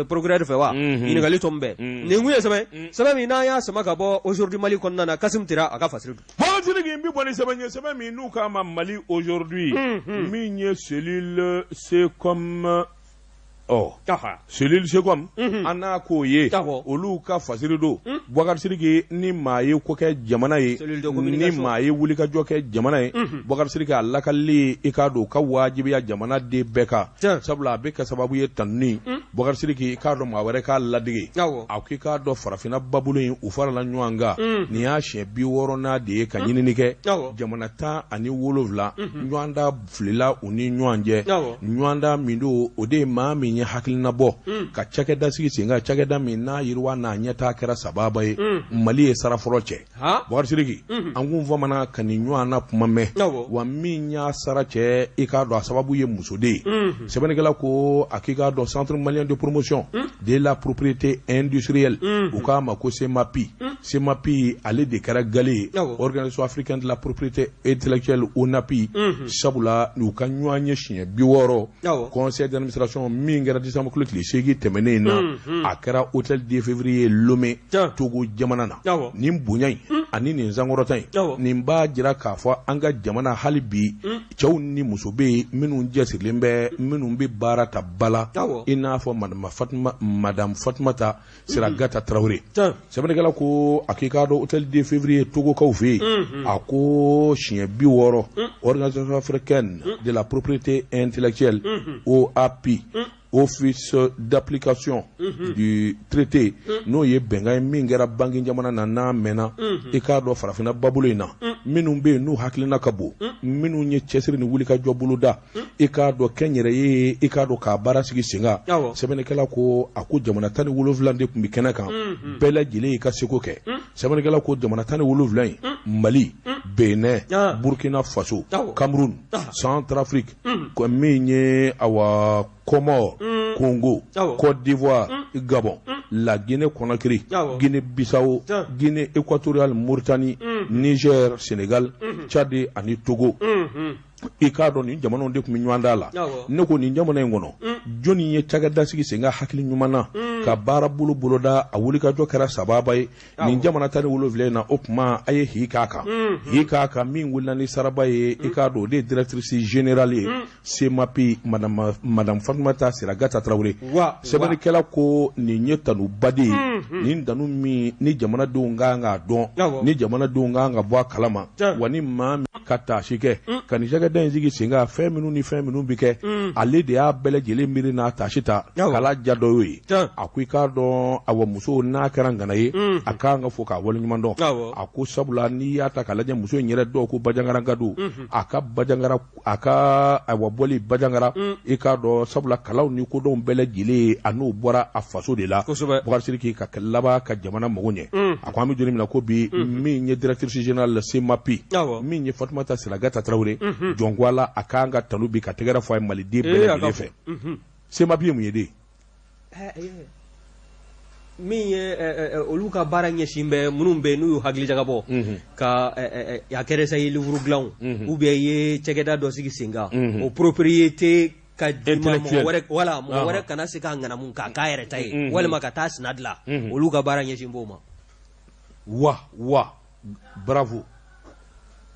procureur fɛ wa? Ɲininkali tɔ min bɛ nin kun ye sɛbɛn min n'an y'a sama ka bɔ Aujourd'hui Mali kɔnɔna na, Kasimu Tera a ka fasiri don. Bɔn Sidiki, n bɛ bɔ ni sɛbɛn ye, sɛbɛn min n'u k'a ma Mali Aujourd'hui, min ye cellule SECOM, ɔ cellule SECOM, an n'a k'o ye olu ka fasiri don. Bubakari Sidiki, ni maa ye ko kɛ jamana ye, ni maa ye wulikajɔ kɛ jamana ye, Bubakari Sidiki, a lakalili, i k'a dɔn ka wajibiya jamana den bɛɛ kan, sabula a bɛ kɛ sababu ye tanuni. Bubakari Sidiki, i k'a dɔn maa wɛrɛ k'a ladege, a ko i k'a dɔn farafinna babolo in u farala ɲɔgɔn kan, nin y'a siɲɛ 60nan de ye ka ɲinini kɛ jamana 17 ɲɔgɔndan filila u ni ɲɔgɔn cɛ. Ɲɔgɔndan min don, o de ye maa min ye hakilina bɔ ka cakɛda sigi sen kan, cakɛda min n'a yiriwa n'a ɲɛtaa kɛra sababa ye. Mali ye sara fɔlɔ cɛ. Bubakari Sidiki, an kun famana ka nin ɲɔgɔn kuma mɛn, wa min y'a sara cɛ, i k'a dɔn a sababu ye muso de ye. Sɛbɛnnikɛla ko a k'i k'a dɔn Centre malien de promotion de la propriété industrielle, u k'a ma ko CMAPI. CMAPI, ale de kɛra gale ye Organisation africaine de la propriété intellectuelle, ONAPI. Sabula u ka ɲɔgɔn ye siɲɛ 60 conseil d'administration min kɛra décembre kalo tile 8 tɛmɛnen in na, a kɛra hôtel 2 février Lomé, Togo jamana na. Nin bonya in ani nin sankɔrɔta in, nin b'a jira k'a fɔ an ka jamana hali bi cɛw ni muso bɛ yen minnu cɛsirilen bɛ, minnu bɛ baara ta ba la, i n'a fɔ madame Fatumata Siragata Tarawele. Sɛbɛnnikɛla ko a k'i k'a dɔn hôtel 2 février Togokaw fɛ yen, a ko siɲɛ 60 Organisation africaine de la propriété intellectuelle, OAPI, Office d'application du traité, n'o ye bɛnkan ye min kɛra Bangui jamana na, n'a mɛnna. I k'a dɔn farafinna babolo in na, minnu bɛ yen n'u hakilina ka bon, minnu ye cɛsiri ni wulikajɔ boloda, i k'a dɔn kɛnyɛrɛye, i k'a dɔn k'a baara sigi sen kan. Sɛbɛnnikɛla ko a ko jamana 17 de tun bɛ kɛnɛ kan, bɛɛ lajɛlen y'i ka seko kɛ. Sɛbɛnnikɛla ko jamana 17 in: Mali, Benin, Burkina Faso, Cameroun, Centrafrique, min ye awa Comores, Congo, Côte d'Ivoire, Gabon, la Guinée Conakry, Guinée Bissau, Guinée équatoriale, Mauritanie, Niger, Sénégal, Tchad ani Togo. I k'a dɔn nin jamanaw de tun bɛ ɲɔgɔn da la. Ne ko nin jamana in kɔnɔ, jɔnni ye cakɛda sigi sen kan hakili ɲuman na ka baara bolo boloda, a wulikajɔ kɛra sababa ye nin jamana 17 in na? O tuma a ye hi k'a kan, hi k'a kan. Min wulila ni saraba ye, i k'a dɔn o de ye directrice générale ye CMAPI, madame Fatumata Siragata Tarawele. Sɛbɛnnikɛla ko nin ye tanuba de ye, nin tanu min ni jamanadenw kan k'a dɔn, ni jamanadenw kan ka bɔ a kalama. Wa ni maa min ka taasi kɛ ka nin cakɛda in sigi sen kan, fɛn minnu ni fɛn minnu bɛ kɛ, ale de y'a bɛɛ lajɛlen miiri n'a taasi ta kala ja dɔ y'o ye. A ko i k'a dɔn, awa, muso n'a kɛra ŋana ye, a kan ka fo k'a waleɲuman dɔn. A ko sabula n'i y'a ta k'a lajɛ, muso in yɛrɛ, dɔw ko Bandiagara don, a ka Bandiagara, a ka awa bɔli Bandiagara, i k'a dɔn sabula kalanw ni kodɔnw bɛɛ lajɛlen, a n'o bɔra a faso de la. Bubakari Sidiki, ka laban ka jamana mago ɲɛ. A ko an bɛ don min na ko bi, min ye directrice générale CMAPI, min ye Fatumata Siragata Tarawele, jɔn ko Ala, a kan ka tanu bi ka tɛgɛrɛ fɔ a ye maliden bɛɛ lajɛlen fɛ. CMAPI ye mun ye de? Min ye olu ka baara ɲɛsin bɛ minnu bɛ n'u y'u hakili jagabɔ ka a kɛra sa i ye livre dilan ou bien i ye cakɛda dɔ sigi sen kan, o propriété ka di mɔgɔ wɛrɛ, wala mɔgɔ wɛrɛ kana se k'a ŋanamu k'a k'a yɛrɛ ta ye, walima ka taa sina dilan, olu ka baara ɲɛsin b'o ma. Wa wa, bravo,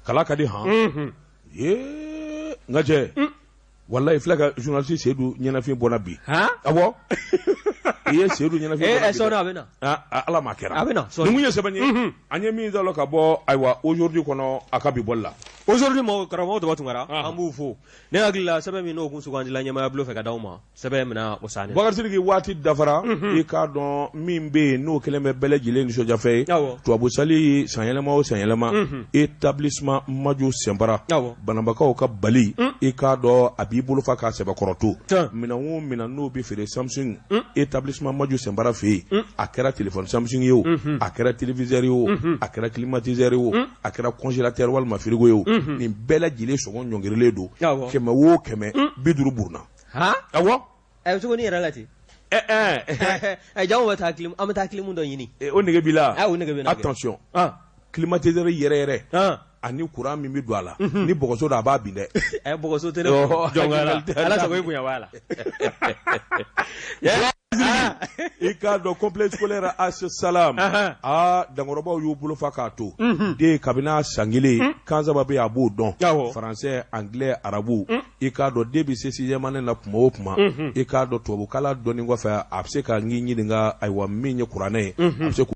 kala ka di han. Ee, n ka cɛ, walayi, filɛ ka journaliste Seydou ɲɛnafin bɔnna bi. Awɔ, i ye Seydou ɲɛnafin bɔnna bi. Sɔɔni a bɛ na. Ala ma kɛra. A bɛ na. Nin kun ye sɛbɛn ye an ye min dɔ ka bɔ, ayiwa, Aujourd'hui kɔnɔ, a ka bi bɔli la. Aujourd'hui mɔgɔw, karamɔgɔ Daba Tunkara, an b'u fo. Ne hakili la, sɛbɛn min n'o kun sugandila ɲɛmaaya bulon fɛ ka d'aw ma, sɛbɛn minɛ o sanni. Bakari Sidiki, waati dafara. I k'a dɔn min bɛ yen n'o kɛlen bɛ bɛɛ lajɛlen nisɔndiyafɛn ye, tubabu sali, sanyɛlɛma o sanyɛlɛma, établissement Maju Sɛnpara, banabakaw ka bali, i k'a dɔn a b'i bolo fa k'a sɛbɛkɔrɔ to. Minɛn o minɛn n'o bɛ feere Samsung établissement Maju Sɛnpara fɛ yen, a kɛra téléphone Samsung ye o, a kɛra téléviseur ye o, a kɛra climatiseur ye o, a kɛra congélateur walima frigo ye o, nin bɛɛ lajɛlen sɔngɔ ɲɔngirilen don 100 o 100, 50 buruna. Awɔ. Ɛ, cogo ni yɛrɛ la ten. Ɛ. Jamu bɛ taa clim, an bɛ taa clim dɔ ɲini. O nege b'i la. O nege bɛ na. Attention, climatiseur yɛrɛ yɛrɛ ani courant min bɛ don a la, ni bɔgɔso don, a b'a bin dɛ. Ɛ, bɔgɔso tɛ ne jɔn ala sago i bonya b'a la. I k'a dɔn complexe scolaire As Salam, aa, dankɔrɔbaw y'u bolo fa k'a to den kabini a san 1, kan 3 bɛ yen a b'o dɔn: français, anglais, arabu. I k'a dɔn den bɛ se sixième année na tuma o tuma, i k'a dɔn tubabukalan dɔnni kɔfɛ, a bɛ se ka ɲininka, ayiwa, min ye kuranɛ ye, a bɛ se k'o